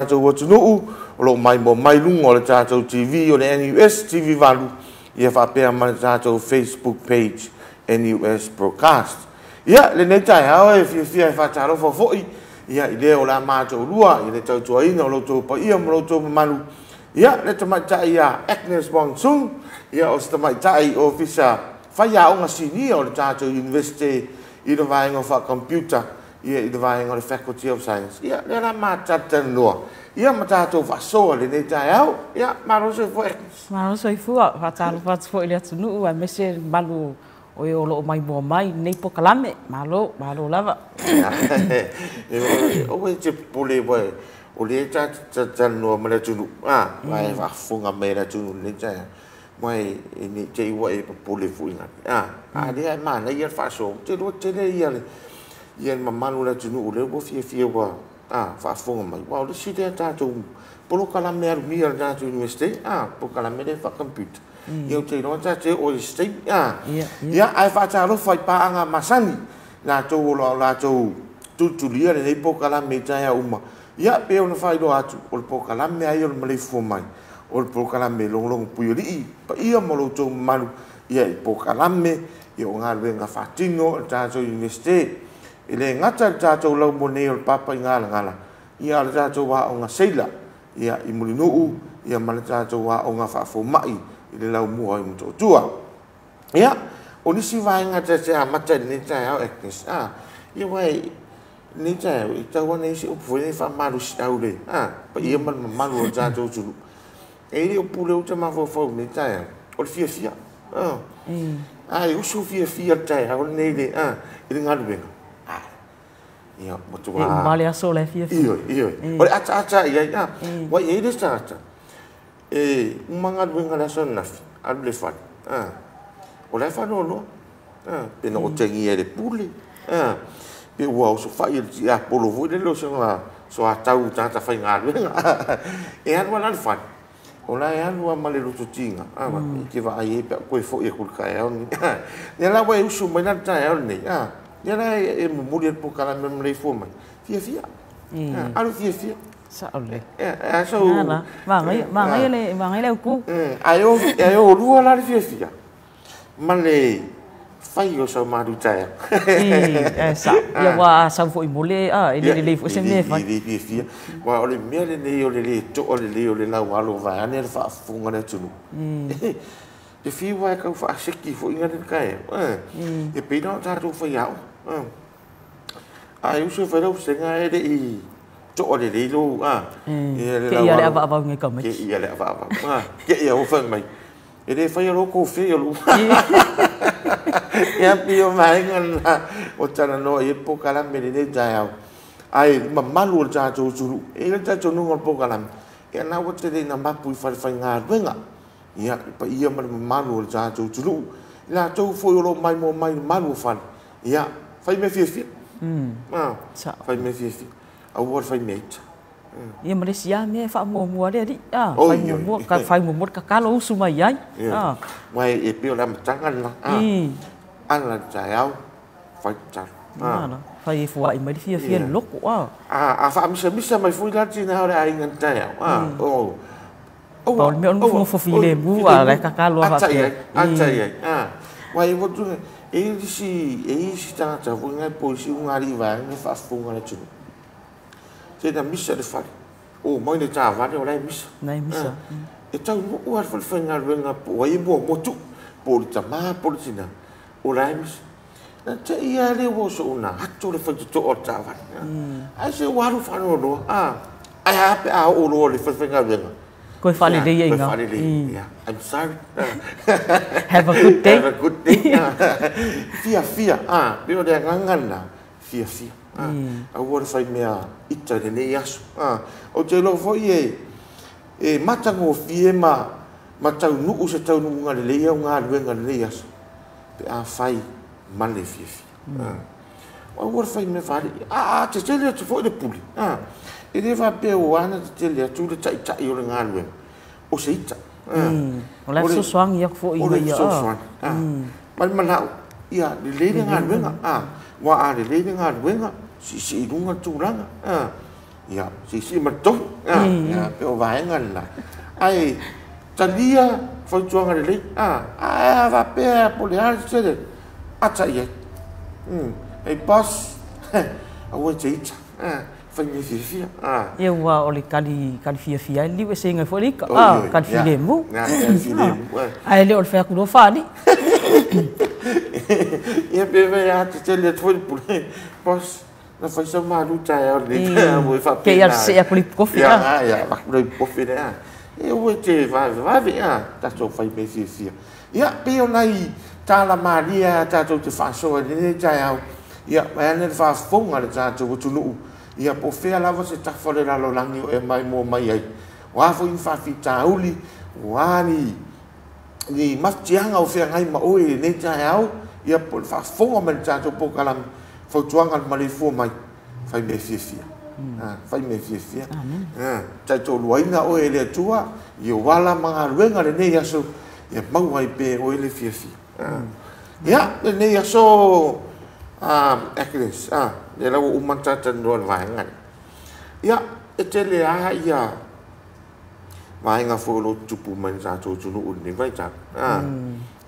Tatou atunuu o lo o maimoa mai luga o le tatou TV o le NUS TV 8, ia faapea ma le tatou Facebook page NUS Broadcast. Ia, lenei taeao e fiafia e faatalofa foi ia i lea o le a matou lua i le tautuaina o lo outou paia ma lo outou mamalu. Ia, le tamaitai ia Agnes Wong Sung, ia o se tamaitai ofisa faiaoga sinia o le tatou University i le vaega faa-computer, ia i le vaega o le Faculty of Science. Ia, lea la matalatalanoa, ia ma tatou faasoa lenei taeao. Ia, malo soifua, Agnes. Malo soifua, faatalofa atu foi i le atunuu aemaise le mamalu o e o lo o maimoa mai i lenei polokalame. Malo, malo lava. Aua e te popole ua o lea ta te talanoa ma le atunuu, a e faafofoga mai le atunuu lenei taeao. Ma e ne i te i ua e popole foi a lea e manaia le faasoa. Ou te iloa tele ia le mamalu o le atunuu lea ua fiafia ua faafofoga mai. Aua o le isi lea tatou polokalame alumia o le tatou University, polokalame lea faa-computer. Ia ou te iloa ta te oo i se taimi. Ia, ae faatalofa i paaga masani, latou o lo o latou tulitulia lenei polokalame i taeao uma. Ia, pe ona faailoa atu, o le polokalame ai o le maleifua mai, o le polokalame logologo puialii, paia ma lo outou mamalu, ia i polokalame, ia o galuega faatino o le tatou University. E le gata i le tatou laumua nei o le Papaigalagala, ia o le tatou aoga seila, ia i Mulinuu, ia ma le tatou aoga faafomai i le laumua i Motootua. Ia, o nisi vaega ta te amata i lenei taeao, Agnes, ia uae, lenei taeao, e tau ane ai se upu foi nei faamalosiau le paia ma le mamalu o le tatou atunuu. E le o pule ou te mafaufau i lenei taeao, o le fiafia. Ai usu fiafia le taeao lenei le i le galuega. Ia, matua. E uma le aso le fiafia. Ioe, ioe. O le ataata i ai, ua i ai le tagata, e uma galuega le aso ananafi, alu le fale. O la e faanoanoa. Pe na otegia e le pule. Pe ua osofai e le tiapolo foi lele o sona soatau tagata faigaluega. E alu ala le fale. O la e alu lava ma le lototiga, e te vaai ai pe a toe foi atu i le taeao lenei. Lea la ua e usu mai la le taeao lenei, lea la e momoli e le polokalame maleifua mai, fiafia. Alu fiafia. Sao lelei. E sau. Manaia, manaia le, manaia le autu. Ae o lua la le fiafia ma le fai o sau malu taeao. E sao. Ia ua sau foi mo le, e le lelei foi se mea e fai. E le fiafia. Aua o le mea lenei o le le to'a lelei o le laualo vaeane le faafofoga a le atunuu. Te fiu lava e tau faaseki foi na le taeao. E pei la o tatou faiaoga. A e uso e fai lau vasega e le i to'a lelei lou ia le laualo. Ke ia le avaavau ngai tamaiti. Ke ia le avaavau. Ke ia ua fai mai. E le faia loa kofe o lou. Ia pei o vaega na o talanoa i ai le polokalame lenei taeao. Ae mamalu o le tatou atunuu, e i ai le talitonuga o le polokalame, ia na ua tele ina mapu i falefaigaluega. Ia, le paia ma le mamalu o le tatou atunuu. I latou foi o lo o maimoa mai i le malu o fale, ia, fai mea fiafia. Fai mea fiafia. Aua le fai mea ita. Ia ma le isi lava mea e faamuamua le alii, fai muamua, fai muamua le tatalo usu mai ai. Aua e pei o le amataga lena. Ala le taeao, fai tatalo. Fai e fuai mai le fiafia le loto. A faamisamisa mai foi la le tina o le aiga i le taeao. Pau le mea o le nofonofo filemu a la e tatalo lava faapea. Ata i ai. Aua e i ai isi tagata foi na po i isi ulugalii vaega e faafofoga le atunuu. Se na misa le fale. O mai le taavale o la e misa. La e misa. E taunuu lava le falefaigaluega po o ai e muamua tuu, po o le tama po o le tina, o la e misa. Na te i lava lea ua soona ato le faitotoa o le taavale. Ae se ua alu faanoanoa. Ae a pe a oo loa i le falefaigaluega. Koe faalelei ai ina. Koe faalelei. Yeah. I'm sorry. Have a good day. Have a good day. Fiafia. Pei o le agaga lena, fiafia. Aua le fai mea ita i lenei aso. Ou te iloa foi e matagofie ma taunuu se taunuuga lelei au galuega i lenei aso, pe a fai ma le fiafia. Aua le fai mea faalii. A tetele atu foi le pule, e le faapea ua ana tetele atu le taitai o le galuega, o se ita. O le fesoasoani atu foi ina ia. O le fesoasoani. Ma le manao, ia lelei le galuega. Aua a lelei le galuega, siisii i luga le tulaga. Ia, siisii ma le tofu. Ia, pe o vaega lena. Ae talia fautuaga lelei. Ae a faapea po o le a le tele, ata i ai. Hey boss, aua e te ita. Fai mea fiafia. Ia ua o le kali kali fiafia ai le liu e sega ai foi le ika. Kali filemu. Kali filemu. Ae le o le fai atu loa faalii. Ia pe fai a tetele atu foi le pule. Boss, na fai sau malu taeao lenei taeao e faapena. Pei lava o le see atu o le ipukofi. Ia, ia, avatu le ipukofi lea. E aua e te vavevave, tatou fai mea fiafia. Ia, pei o nai tala malie lava tatou te faasoa i lenei taeao. Ia, vaeane le faafofoga a le tatou atunuu, ia po o fea lava se tafa o le lalolagi o e maimoa mai ai. O a foi ni faafitauli, o a ni ni mafatiaga o feagai ma oe i lenei taeao, ia po o le faafofoga mai i le tatou polokalame, fautuaga a le maleifua mai, fai mea fiafia. Fai mea fiafia. Taitoaluaina oe e le Atua i ou ala ma galuega lenei aso, ia maua ai pea e oe le fiafia. Ia, lenei aso, Agnes, lea la ua uma ona talatalanoa i le vaega lea. Ia, e tele lava ia vaega foi o lo o tutupu mai i le tatou atunuu i lenei vaitau,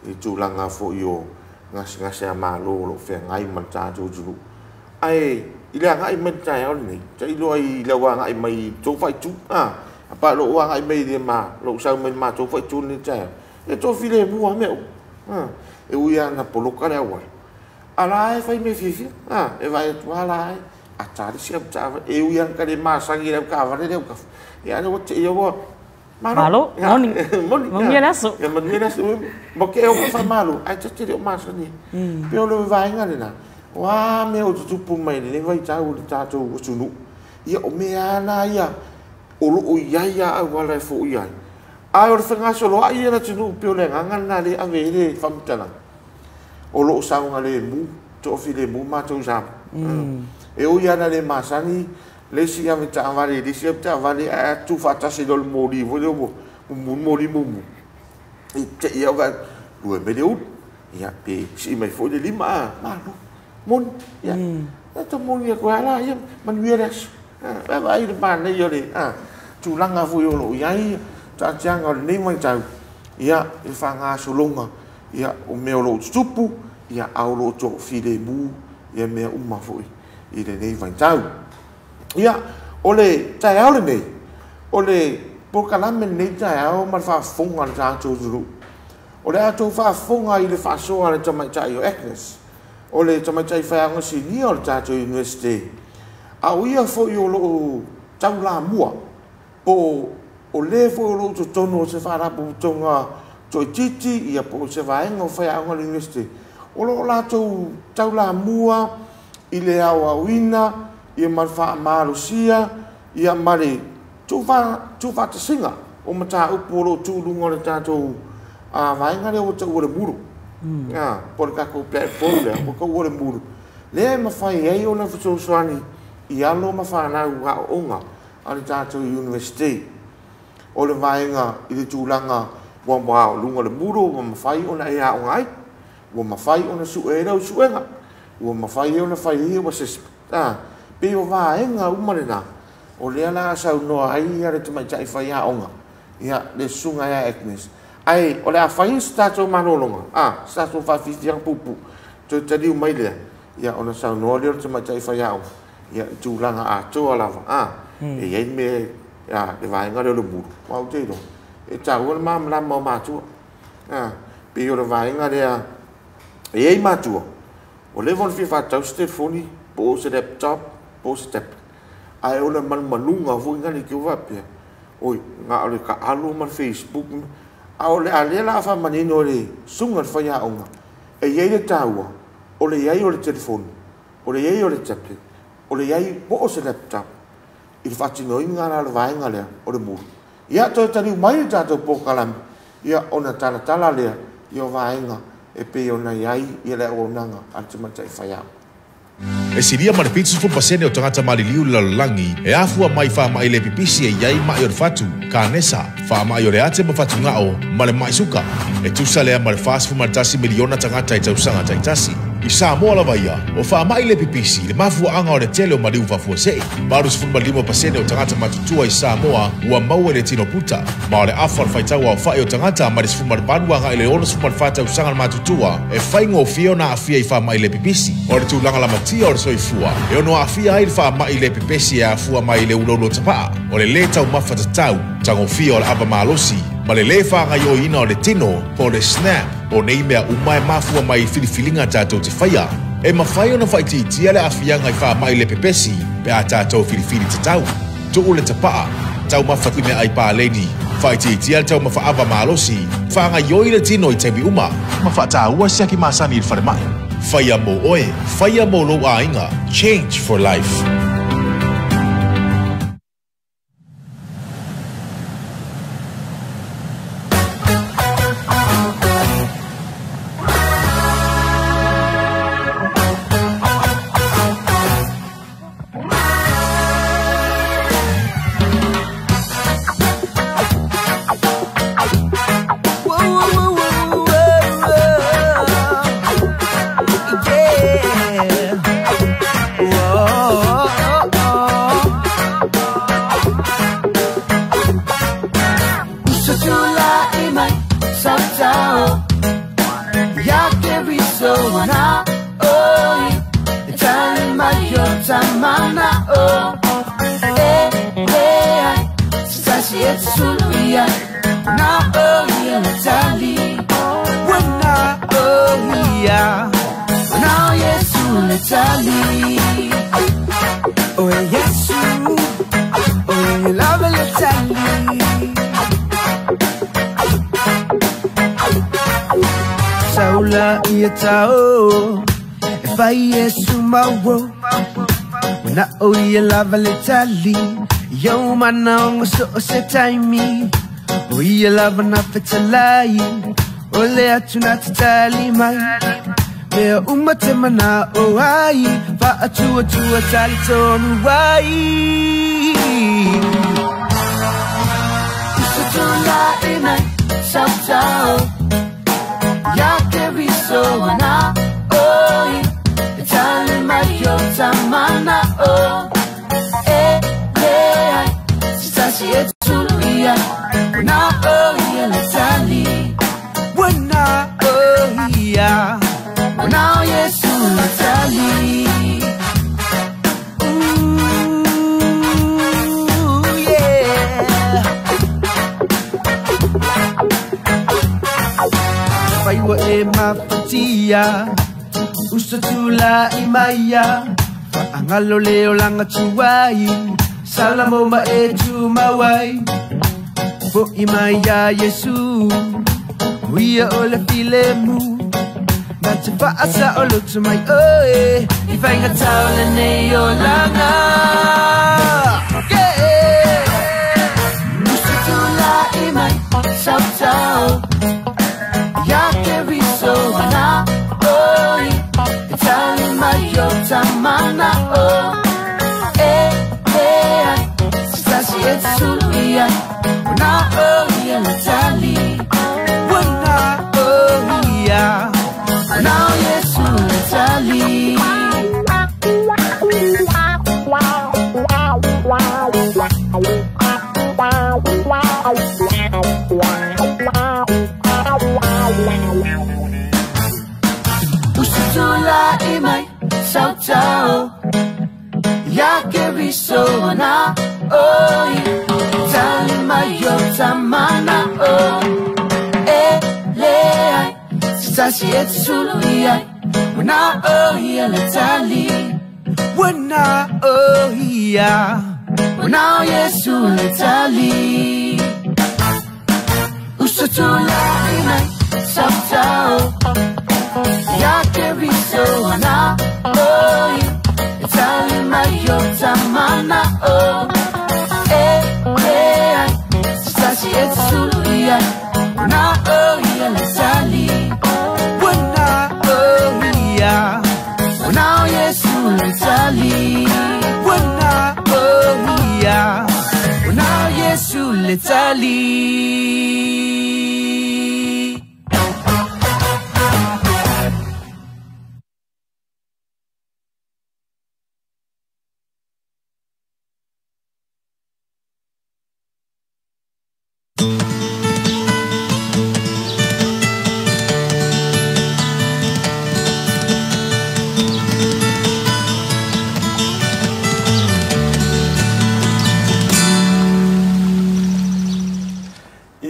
i tulaga foi o gasegase a Malo o lo o feagai ma le tatou atunuu. Ae i le agai mai i le taeao lenei, tailo ai i lau agai mai i le tou faaitu, a pa lou agai mai i le lou sau mai i le matou faaitu i lenei taeao, e toafilemu lava mea uma. E ui lava ina poloka le auala, a la e fai mea fiafia, e vaai atu lava la e ata le isi avetaavale, e ui lava ina ta le masani i le avetaavale lea autafa, ia a o lea ua te i ua Malo. Malo, moni. Moni. Manuia le aso. Ia manuia le aso. Ma ke o faamalo, ae ta te le o masani. Pe o le vaega lena, o a mea o tutupu mai i lenei vaitau o le tatou atunuu, ia o mea lava na ia o lo o i ai lava auala e foia ai. Ae o le fegasoloai ia o le atunuu pei o le agaga lena lea e ave i ai le faamatalaga, o lo o saogalemu, toafilemu matou i Samoa. E ui lava ina le masani le isi avetaavale i le isi avetaavale, ae a tuufaatasi loa i le moli foi lea ua mumu le moli mumu, e te i lava ua lua mai le ulu, ia pe sii mai foi le lima, a, malo, moni, ia, ta moni atu ai lava la, ia, manuia le aso. Vaavaai i le manaia o le tulaga foi o lo o i ai taatiaga o lenei vaitau, ia, i le faagasologa, ia, o mea o lo o tutupu, ia, a o lo o toafilemu ia mea uma foi i lenei vaitau. Ia, o le taeao lenei, o le polokalame lenei taeao ma le faafofoga a le tatou atunuu, o le a outou faafofoga i le faasoa a le tamaitai o Agnes, o le tamaitai faiaoga sinia o le tatou Iunivesite, a o ia foi o lo o taulamua, po o le foi o lo o i totonu o se faalapotopotoga toaitiiti, ia po o se vaega o faiaoga o le Iunivesite, o lo o latou taulamua i le aoaoina ia ma le faamalosia ia ma le tuufaatasiga o mataupu o lo o tu i luga o le tatou vaega lea ua taua o le Moodle, po o le tatou platform lea ua taua o le Moodle, lea e mafai ai ona fesoasoani i alo ma fanau aooga a le tatou Iunivesite. O le vaega i le tulaga muamua o luga o le Moodle ua mafai ona e aoga ai, ua mafai ona sue ai lau suega, ua mafai ona fai ai au assessment. Pei o vaega uma lena, o lea la a saunoa ai le tamaitai faiaoga, ia, le susuga ia Agnes. Ae o le a fai se tatou malologa, se tatou faafiafiaga puupuu, toe taliu mai lea, ia, ona saunoa lea o le tamaitai faiaoga, ia, i tulaga atoa lava, e i ai mea, le vaega lea o le Moodle, aua ou te iloa, e taua le malamalama o matua. Pei o le vaega lea, e i ai matua, ua leva ona fia faatau se telefoni, po o se laptop, po o se tablet, ae o le manumanuga foi lena i te i ua faapea, oi, na o le taalo ma le Facebook, a o le a lea la a faamanino e le susuga i le faiaoga, e i ai le taua o le i ai o le telefoni, o le i ai o le tablet, o le i ai po o se laptop i le faatinoina la o le vaega lea o le Moodle. Ia, toe taliu mai le tatou polokalame, ia, ona talatala lea i o vaega e pei ona i ai le auaunaga a le tamaitai faiaoga. E silia ma le 70% o tagata maliliu i le lalolagi e afua mai faamai le pipisi e i ai ma'i o le fatu, kanesa, faamai o le ate ma fatugao, ma le ma'i suka. E tusa lea ma le 41 miliona tagata i tausaga taitasi. I Samoa lava ia, o faama'i le pipisi le mafuaaga o le tele o maliu faafuasei. 85% o tagata matutua i Samoa ua maua i le tino puta, ma o le afa o le faitau aofa'i o tagata mai le 18 agaʻi le 64 tausaga le matutua e faigofie ona aafia i faama'i le pipisi. O le tulaga lamatia o le soifua e ono aafia ai le faama'i le pepesi e afua mai i le uloulo tapaa, o le lē taumafa tatau, tagofia o le ava malosi, ma le lē faagaioiina o le tino po o le SNAP. O nei mea uma e mafua mai i filifiliga tatou te faia. E mafai ona faaitiitia le aafiaga i faama'i le pepesi pe a tatou filifili tatau. Tuu le tapaa, taumafa i meaai paleni, faaitiitia le taumafa ava malosi, faagaioi le tino i taimi uma, ma faataua siaki masani i le falemai. Faia mo oe, faia mo lou aiga. Change for life. Lava le tali yo mana so se taimi o ia lava na fetalai o le atu na tali mai me uma te mana o ai fa atua tua tali tonu ai uso tula e mai sautao ya ke riso na oi tali mai yo tamana o. Uso tula i maya angalo leo langa tuai salamo ma e tu mawai fo i maya Yesu uia o le filemu na te faasa o lotu mai oe i fainga tau le nei o langa. Yeah. Uso tula i mai sautao ya ke riso na oi tali mai yo tamana o e e sasi e suluia na o ia le tali na o ia na Yesu le tali. Usutula i mai sautao ya ke riso na oi tali mai yo tamana o e le ai sasi e suluia na o ia le tali na o ia na Yesu le tali. Usutula i mai sautao ya ke riso na oi tali mai yo tamana o e e ai sasi e suluia na o ia le tali na o ia na Yesu le tali na o ia na Yesu le tali.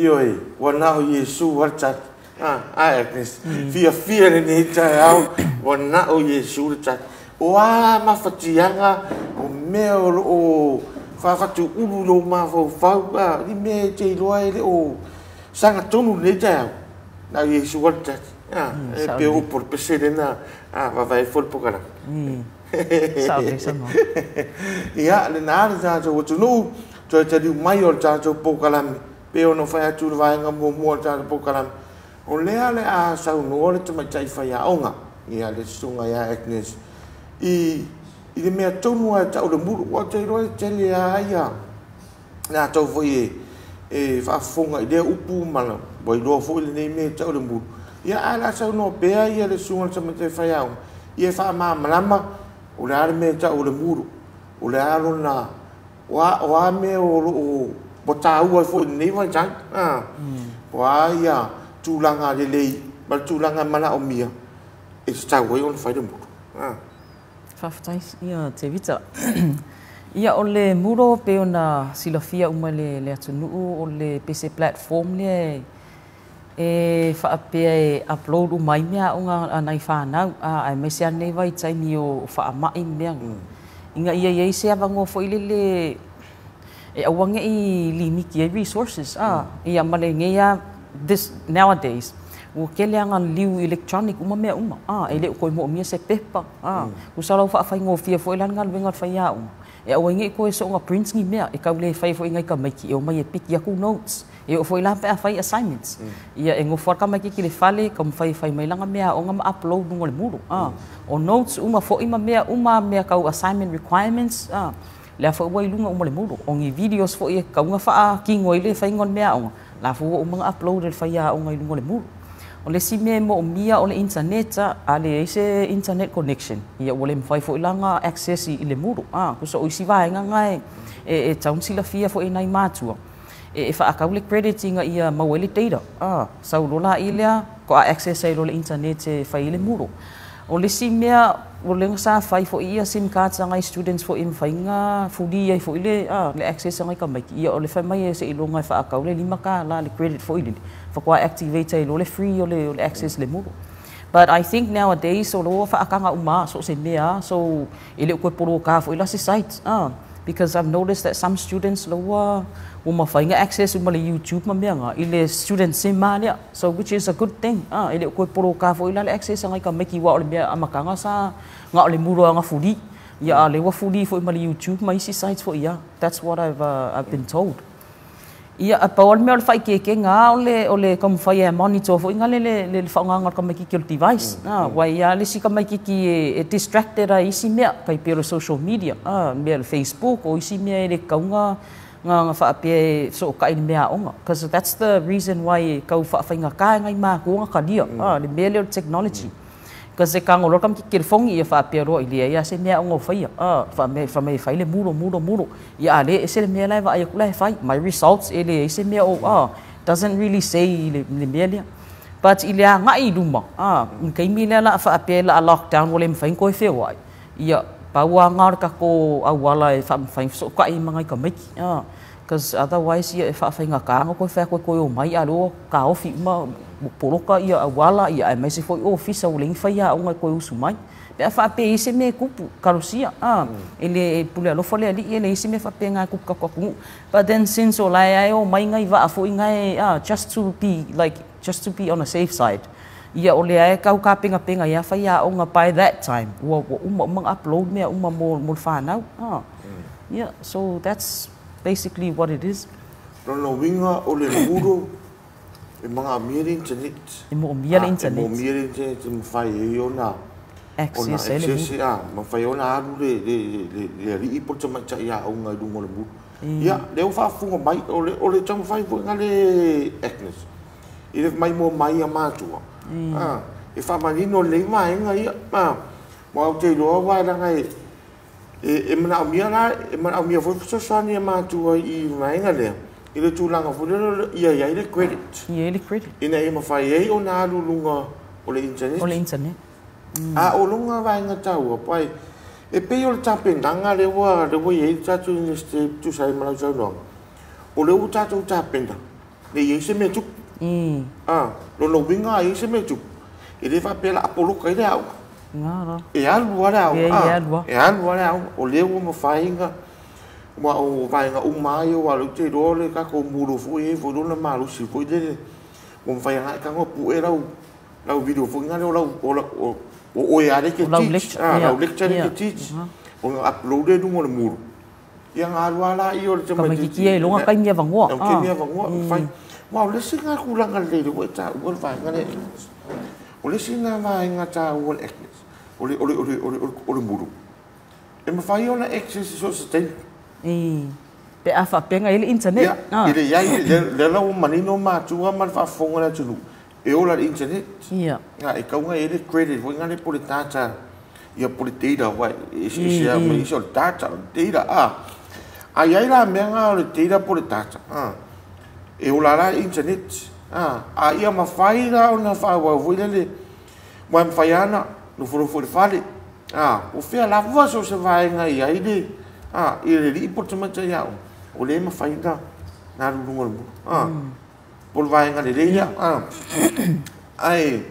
Ioe, ua na o Iesu a le tali. A Agnes, fiafia lenei taeao, ua na o Iesu le tali. O a mafatiaga o mea o loo faafatuulu i lou mafaufau, ni mea e te iloa e le o sagatonu i lenei taeao, na o Iesu a le tali. E pei o upu o le pese lena vaavaai foi le polokalame. Ia, lena le tatou atunuu, toe taliu mai o le tatou polokalame, pe ono fai atu le vaega muamua o le tatou polokalame, o lea le a saunoa le tamaitai faiaoga, ia le susuga ia Agnes, i le mea tonu lava e tau le mulu. Ua te iloa e tele lava ia latou foi e faafofoga i lea upu ma ua iloa foi lenei mea e tau le mulu. Ia, ae o le a saunoa pea ia le susuga i le tamaitai faiaoga, ia e faamalamalama o le a le mea e tau o le mulu, o le a lona, o a mea o loo ua taua ai foi i lenei vaitau, o a ia tulaga lelei ma le tulaga manaomia e tatau ai ona fai le mulu. Faafetai ia Tevita. Ia, o le Moodle pe ona silafia uma le atunuu, o le pese platform lea e faapea e upload uma ai mea aoga a nai fanau, aemaise lava lenei vaitaimi o faamai ma mea. Ina ia i ai se avanoa foi lele e aua ne i limiti ai resources. Ia ma lenei lava this nowadays ua tele lava liu electronic uma mea uma. E le o toe moomia se pepa. Tusa la ua faafaigofie foi la le galuega o le faiaoga. E aua ai ne i toe soona print ni mea, e tau le fai foi i nai tamaiti e omai e piki atu notes. E oo foi la pe a fai assignments. Ia e nofo lava le tamaititi i le fale, taumafai e fai mai lana mea aoga ma upload luga o le Moodle. O notes uma foi ma mea uma, mea tau assignment requirements, lea foi ua i luga uma o le Moodle. O ni videos foi e tatau ona faatino ai le faiga o le mea aoga, la foi ua uma ona upload e le faiaoga i luga o le Moodle. O le isi mea e moomia o le internet, a leai se internet connection, ia ua le mafai foi la ona access i le Moodle. Tusa o isi vaega na e tatau ona silafia foi e nai matua, e faatau le credit ina ia maua ai le data. Sau loa laia lea, faatoa access ai loa le internet e fai ai le Moodle. O le isi mea, o lea sa fai foi ia SIM cards a nai students foi e mafai ona free ai foi le access a nai tamaiti. Ia o le fai mai e seiloga e faatau le $5 le credit foi lele, faatoa activate ai loa le free o le access le Moodle. But I think nowadays o lo o faataga uma so se mea, so e le o toe poloka foi la se site. Because I've noticed that some students lo ua mafai ona access uma le YouTube ma mea nga i le student SIM ma lea. So which is a good thing. E le o toe poloka foi la le access a ngai tamaiti wa o le mea amataga sa nga o le Moodle anga free. Ia a le ua free foi ma le YouTube ma isi sites foi ia. That's what I've been told. Ia a pau o le mea o le faaikeikega o le taumafai e monitor foi nga le faaaogaga o le tamaititi o le device. Ua ia le isi tamaititi e distracted ai isi mea, tai pei o le social media, mea o le Facebook o isi mea e le tatau ona faapea e sootai i le mea aoga. Because that's the reason why e tau faafaigata e nai matua ona talia le mea lea o le technology. Because e tago loa le tamaititi telefoni, ia faapea loa i leai lava se mea aoga o faia. Fai mai e fai le Moodle, Moodle, Moodle. Ia a le ese le mea la e vaai atu la e fai. My results e leai se mea o doesn't really say le mea lea. But i le agai i luma, i le taimi lea la a faapea la a lockdown ua le mafai ona toe feoai. Ia pau lava na o le tatou auala e faamafai fesootai ma nai tamaiti. Because otherwise ia e faafaigata ona toe fai atu e toe omai a o lea ua taofi uma poloka ia auala ia aemaise foi ofisa ua leai ni faiaoga e toe usu mai. Pe a faapea e i ai se mea e tupu, talosia, e le e pule alofa le Alii e leai se mea faapena e tupu tatou atunuu. But then since o la e o mai nai vaa foi nai just to be like just to be on a safe side. Ia o lea e tau tapenapena ia faiaoga by that time. Ua uma uma ona upload mea uma mo le fanau. Yeah, so that's basically what it is. Lona uiga o le Moodle e manaomia le internet. E moomia le internet. E moomia le internet e mafai ai ona access ai le access, mafai ona alu le alii po o le tamaitai aoga i luga o le Moodle. Ia, lea ua faafofoga mai, o le taumafai foi nga le Agnes i le maimoa mai a matua. E faamanino lelei vaega ia. Ma ou te iloa ua leaga e manaomia la, e manaomia foi fesoasoani e matua i vaega lea i le tulaga foi lea ia i ai le credit. I ai le credit. Ina ia mafai ai ona alu luga o le internet. O le internet. A o luga vaega taua, pai, e pei o le tapenaga lea ua i ai le tatou University tusa ai ma lau saunoaga. O lea ua tatou tapena. Ne i ai se mea tupu. Lona uiga a i ai se mea tupu, e le faapea o le a poloka ai le aoga. E alu lava le aoga. E alu lava le aoga. O lea ua mafai ona, aua o vaega uma lava ia, aua o lea ou te iloa o le tatou Moodle foi e i ai foi lona malosi foi lele, ua mafai lava ona e tago pue lau video foi lea o lau, o oe lava lea e te teach, lau lecture lea e te teach, ona upload lea i luga o le Moodle. Ia ona alu lava lea o le tamaitiiti. Tamaitiiti e iloga taimi avanoa. O taimi avanoa, mafai. Aua o le isi lena tulaga lelei lea ua e taua le vaega lea Agnes. O le isi lena vaega taua o le Agnes, o le Moodle. E mafai ona access i so o se taimi. Pe a faapea na i ai le internet. Ia, e leai, lea la ua manino matua ma le faafofoga a le atunuu, e ola i le internet. E tatau ona i ai le credit foi lea po o le data, ia po o le data, aua e eseese lava ma isi, o le data, o le data, a i ai la mea na o le data po o le data, e ola la i le internet, a ia mafai la ona faaauau foi lele, aua e mafai lava ona nofonofo i le fale, po o fea lava so o se vaega e i ai le, i le alii po o le tamaitai aoga, o lea e mafai ona alu i luga o le Moodle, po o le vaega lelei lea. Ae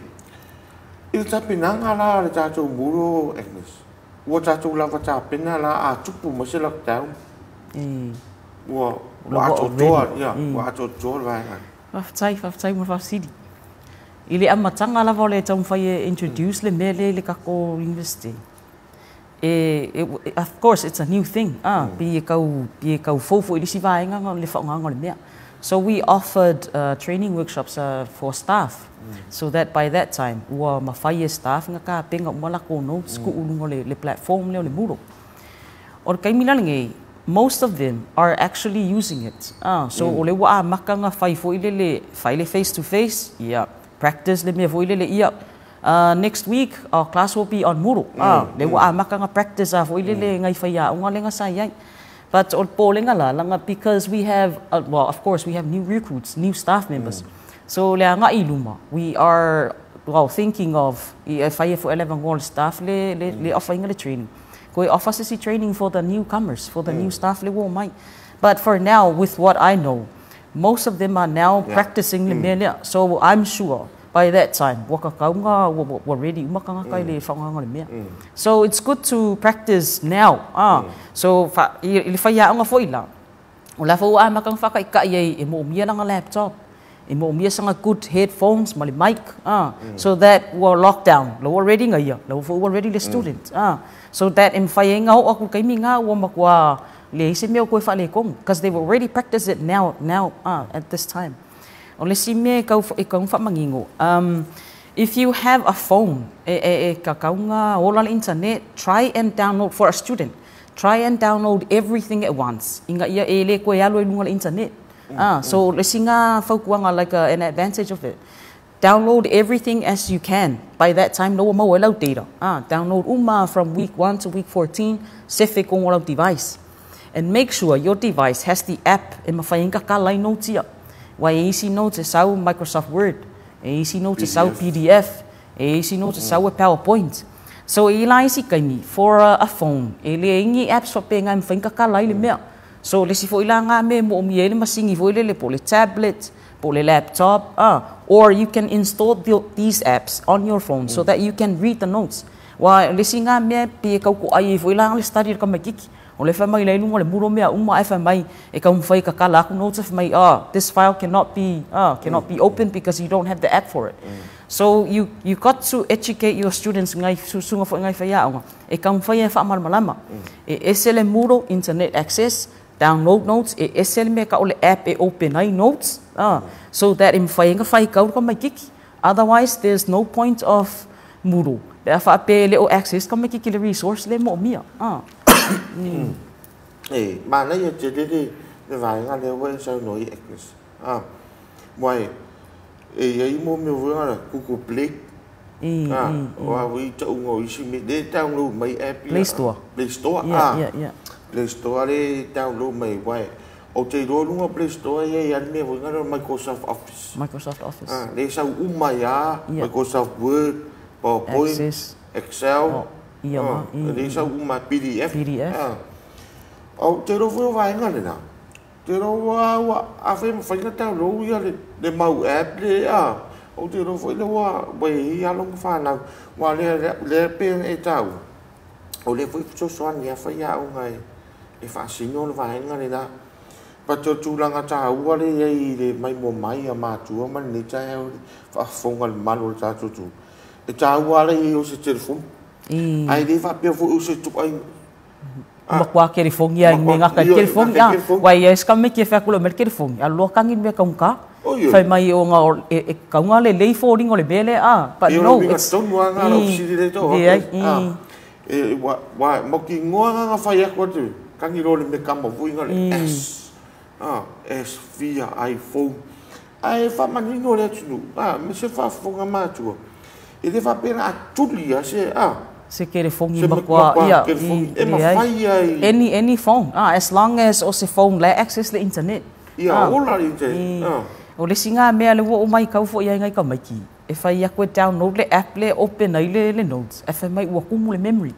i le tapenaga la a le tatou Moodle, Agnes, ua tatou lava tapena la a tupu mai se lockdown, ua atoatoa, ia, ua atoatoa le vaega. Faafetai, faafetai mo le faafesili. I le amataga lava o le taumafai e introduce le mea lea i le tatou university, of course it's a new thing, pei e tau, pei e tau fou foi i le isi vaega le faaaogaina o le mea. So we offered training workshops for staff, so that by that time ua mafai e staff ona tapena uma latou notes tuu i luga o le platform lea o le Moodle. O le taimi la lenei, most of them are actually using it. So o lea ua amata ona fai foi lele, fai le face to face, ia, practice le mea foi lele, ia, next week our class will be on Moodle. Lea ua amata ona practice a foi lele nai faiaoga lea na sa i ai. But o le popolega la, laga because we have, well, of course we have new recruits, new staff members. So le agai i luma, we are, well, thinking of, e fai e foi le avanoa o le staff le offer ina le training. Ko e offer se isi training for the newcomers, for the new staff le ua omai. But for now, with what I know, most of them are now practicing le mea lea. So I'm sure by that time, ua tatau ona ua ready uma tagata i le faaaogaina o le mea. So it's good to practice now. So i le faiaoga foi la, o la foi ua amata ona faataitai ai e moomia lana laptop, e moomia sana good headphones ma le mic, so that ua lockdown, la ua ready na ia, la ua foi ua ready le student. So that e mafai ai ona oo atu i le taimi lena ua matua leai se mea o toe faaletonu, because they've already practiced it now at this time. O le isi mea e tau e tau faamanino, if you have a phone e tatau ona ola le internet, try and download, for a student, try and download everything at once, ina ia e le toe alu ai i luga o le internet. So le isi na fautuaga, like an advantage of it. Download everything as you can. By that time, la ua maua ai lau data. Download uma from week 1 to week 14, sefe i totonu o lau device. And make sure your device has the app e mafai ai ona tatala ai notes ia. Aua e i ai isi notes e sau Microsoft Word, e i ai isi notes e sau PDF, e i ai isi notes e sau e PowerPoint. So e i ai la isi taimi, for a phone, e leai ni apps faapena e mafai ona tatala ai le mea. So le isi foi la na mea e moomia ai le masini foi lele po o le tablet, po o le laptop, or you can install these apps on your phone so that you can read the notes. Aua o le isi na mea pei e tau toai ai foi la le study a le tamaitiiti. O le fai mai la i luga o le Moodle mea uma ae fai mai e taumafai e tatala atu notes e fai mai, oh, this file cannot be opened because you don't have the app for it. So you got to educate your students ngai susuga foi ngai faiaoga e taumafai e faamalamalama. E ese le Moodle internet access, download notes, e ese le mea tau o le app e open ai notes, so that e mafai ai ona faitau le tamaitiiti. Otherwise, there's no point of Moodle. Pe a faapea e le o access tamaitiiti i le resource le moomia. E, manaia tele le vaega lea ua e saunoa ai, Agnes. Aua e i ai mo mea foi na Google Play. O a foi tauga o isi mea, le download mai app ia. Play Store. Play Store. Yeah. Play Store le download mai, aua ou te iloa luga o Play Store e i ai lava le mea foi lea o Microsoft Office. Microsoft Office. Le sau uma ai lava, Microsoft Word, PowerPoint, Access. Excel. Oh, ia ma, Le sau uma PDF. PDF. Ou te iloa foi o vaega lena. Te iloa ua afai e mafai ona download ia le mau app lea, ou te iloa foi lea ua i ai alo ma fanau. Aua o lea e pei ona e taua, o lea foi e fesoasoani lava faiaoga e faasino le vaega lena. But o le tulaga taua lea e i ai i le maimoa mai a matua ma lenei taeao i le faafofoga a le mamalu o le tatou atunuu, e taua lava le i ai o se telefoni. Ae le faapea foi o se ituaiga Matua telefoni lava i le mea gata ai le telefoni. Aua e i ai si tamaiti e fai atu loa e aumai le telefoni, alu loa tagi le mea taugata. Fai mai ona e tatau ona lelei foliga o le mea lea a. But no, it's... Tonu lava lena lau fesili lea e tau atu. Ua mautinoa lava na fai atu atu, tagi loa le mea kama foi lena le S. S fia iPhone. Ae faamanino le atunuu, aemaise faafofoga matua, e le faapea na tuli lava se a. Se telefoni matua, ia, e mafai ai. Any phone, as long as o se phone la e access le internet. Ia, ola le internet. O le isi na mea lea ua ou matau foi i ai nai tamaiti, e fai atu e download le app lea e open ai le notes, ae fai mai ua tumu le memory.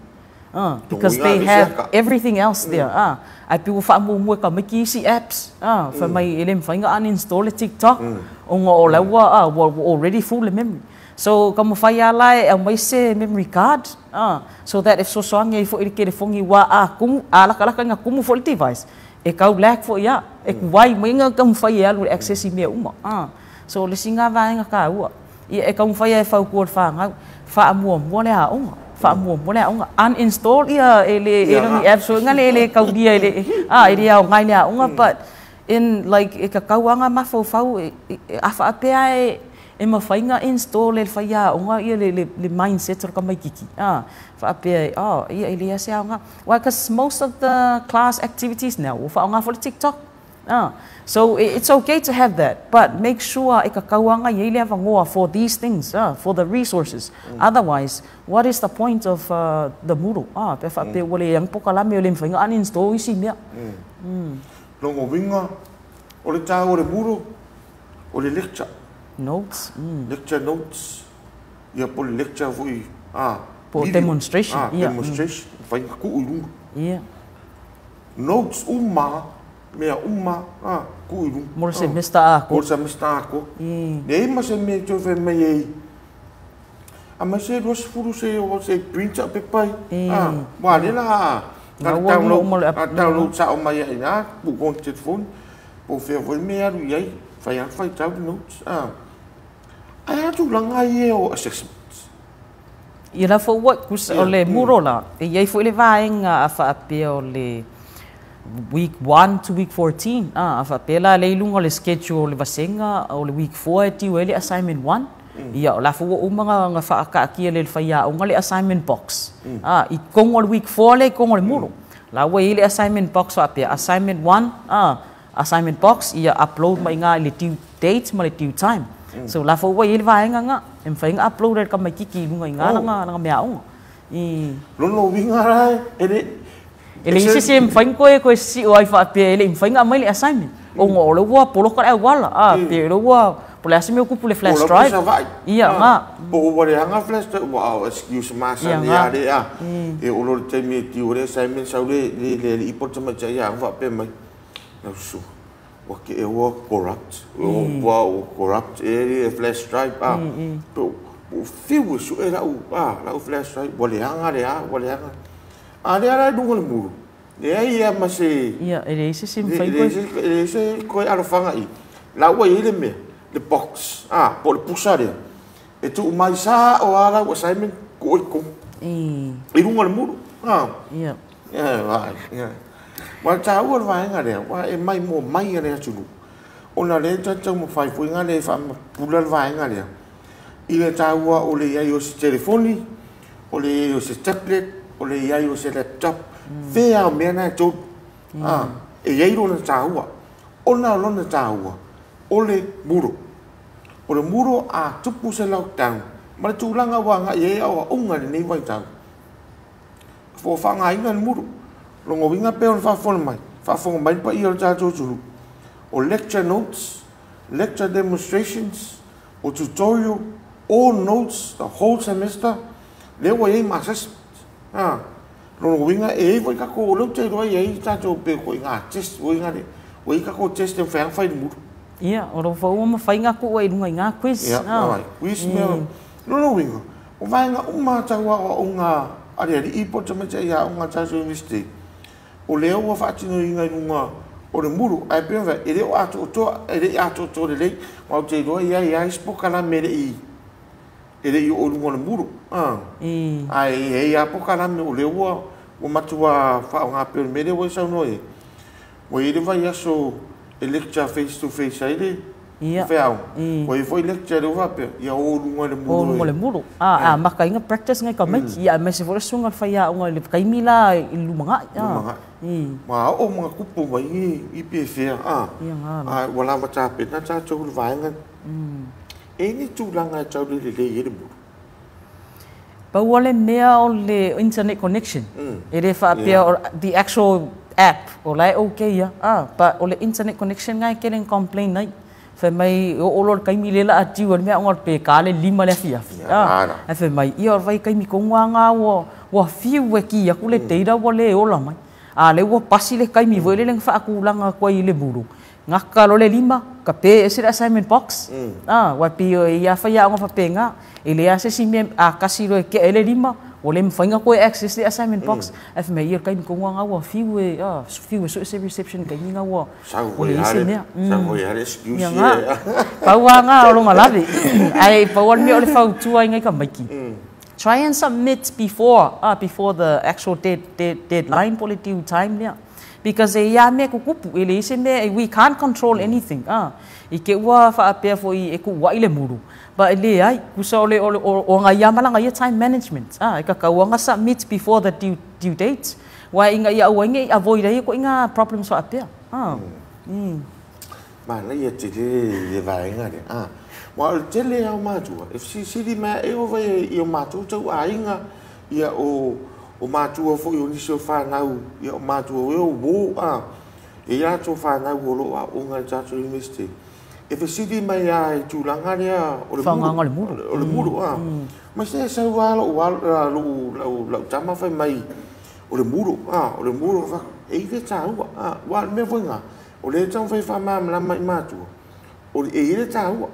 Because they have everything else there. Ae pei ua faamuamua e tamaiti isi apps. Fai mai e le mafai ona uninstall le TikTok ona o la ua already full le memory. So taumafai lava la e aumai se memory card so that e fesoasoani ai foi i le telefoni aua a tumu, a latalata ina tumu foi le device, e tau lag foi lava, e tuai mai ona taumafai e alu e access i mea uma. So o le isi lena vaega taua. Ia e taumafai lava e fautua i le fanau, faamuamua le aoga, faamuamua le aoga, uninstall ia e le e ni apps foi lea e le taulia e le a e le aoga i le aoga, but in like e tatau lava ona mafaufau a faapea e e mafai ona install e le faiaoga ia le mindset o le tamaitiiti a faapea oh ia e leai se aoga, aua cause most of the class activities now ua faaaoga foi le TikTok. So it's okay to have that, but make sure e tatau lava ona i ai le avanoa for these things, for the resources. Otherwise, what is the point of the Moodle? Pe faapea ua leai ni polokalame ua le mafai ona uninstall isi mea. Lona uiga, o le taua o le Moodle, o le lecture. Notes. Lecture notes, ia po o le lecture foi, Po o demonstration. Demonstration, mafai ona tuu i luga. Notes uma, mea uma, tuu i luga. Mo le semester atoa. Mo le semester atoa. Leai ma se mea e toe fai mai ai, aumai se 20 se o se print au pepa ai. Aua o lea la na download sao mai ai i ina, tuu i telefoni, po o fea foi le mea e alu i ai, fai lava le faitau le notes. Ae a tulaga ia o assessments? Ia la foi ua tusa o le Moodle la, e i ai foi le vaega a faapea o le week 1 to week 14, a faapea la lea i luga o le schedule o le vasega o le week 4 e due ai le assignment 1, ia o la foi ua uma ona faataatia e le faiaoga le assignment box. I totonu o le week 4 lea i totonu o le Moodle, la ua i ai le assignment box faapea, assignment 1, assignment box, ia upload mai i ina i le due date ma le due time. So la foi ua i ai le vaega lena, e mafai ona upload e le tamaitiiti i luga i ina lana meaaoga. Lona uiga la e le... E leai se isi e mafai ona toe sio ai faapea e le i mafai ona aumai le assignment. Ona o lea ua poloka le auala, pe o lea ua, po o le a se mea ua tupu i le flash drive. Po o la ua i Savaii. Ia, na. Po ua leaga le flash drive, ua excuse masani lava lea. E oo loa i le taimi e due ai le assignment, sau le alii po o le tamaitai aoga faapea mai, Lausu, ua te ua corrupt, ua corrupt ea le flash drive a. Ua ou fiu e sue lau flash drive, ua leaga le a, ua leaga. A lea la i luga o le Moodle, leai lava ma se... Ia, e leai se isi e mafai ona... E leai se toe alofaga i i. La ua i ai le mea, le box, po o le pusa lea, e tuu mai sao lava lau assignment, tuu ai i totonu. I luga o le Moodle. Ia. Ua taua le vaega lea, aua e maimoa mai e le atunuu, ona o lea e taumafai foi e faamapula le vaega lea, i le taua o le i ai o se telefoni, o le i ai o se tablet, o le i ai o se laptop, fea lava o mea na e tolu, e i ai lona taua. Ona o lona taua, o le Moodle. O le Moodle a tupu se lockdown, ma le tulaga ua agai i ai aoaoga i lenei vaitau, ua faaaogaina le Moodle. Lona uiga pei ona faafofoga mai, faafofoga mai le paia o le tatou atunuu, o lecture notes, lecture demonstrations, o tutorial, all notes, the whole semester, lea ua i ai ma assessment. Lona uiga e i ai foi tatou, o lea ou te iloa e i ai tatou pei foi ngā test foi ngā le, Ua i tatou test e mafai lava ona fai i le mulu. Ia, o lo o ua mafai ona tuu ai i luga i ngā quiz. Ia, alright. Quiz mea, o lona uiga, o vaega uma tau aoaoga a le alii po o le tamaitai aoga a le tatou Iunivesite, o lea ua faatinoina i luga o le mulu. Ae pei ona fai atu, e le o atoatoa, e le i atoatoa lelei. Aua ou te iloa e i ai lava isi polokalame e le i oo i luga o le mulu. Ae i ai lava polokalame o lea ua matua faaaoga pei o le mea lea ua e saunoa i ai. Ua i ai le vaiaso e lecture face to face ai le faiaoga, ua i ai foi lecture lea ua faapea, ia o i luga i le mulu. O luga i le mulu. A amata ai ona practice nai tamaiti. Ia aemaise foi le susuga i le faiaoga i le taimi la i le lumanai. Lumanai. Ma oo ma tupu mai i pefea. A ua lava tapena tatou i le vaega. E i ai ni tulaga e tau le lelei ai le mulu? Pau o le mea o le internet connection. E le faapea the actual app o la e okay ia. But o le internet connection ngai tele na complain ai. Fai mai o loa le taimi lea la a due ai le mea o pe ka le 5 le afiafi. Ae fai mai ia o le vaitaimi tonu lava na ua fiu e ki atu le data ua le ola mai. A lea ua pasi le taimi foi lele na faatulaga atu ai i le mulu. Gata loa le 5, ka pe ese le assignment box. Ua pei ia faiaoga faapena. E leai lava se isi mea a kasi loa e tea ai le 5, ua le mafai ona toe access le assignment box. Ae fai mai ia le taimi tonu lava na ua fiu e fiu e sue se reception i le taimi na ua leai se mea. Sau foi lava le excuse ia. Pau lava na o lona lave. Ae pau lava le mea o le fautua ai nai tamaiti. Try and submit before the actual deadline po o le due time lea. Because e ia mea tutupu, e leai se mea, we can't control anything. I te ua faapea foi e tuuai le mulu, but e leai, tusa o le o aga ia ma laga ia time management. E tatau ona submit before the due date. Aua ina ia aua ai ne i avoid ai ituaiga problems faapea. Manaia tele le vaega lea. Aua o le tele lava o matua, e fesilisili mai lava, e oo foi i o matou tauaiga, ia o matua foi o nisi o fanau, ia o matua foi o uo, e i ai latou fanau o lo o aooga i le tatou Iunivesite. E fesili mai lava i tulaga lea o le mulu. O le mulu, ma se sau lava lou tama fai mai, o le mulu, o le mulu, e i le taua. Aua o le mea foi lena, o lea e taumafai e faamalamalama i matua, e i ai le taua.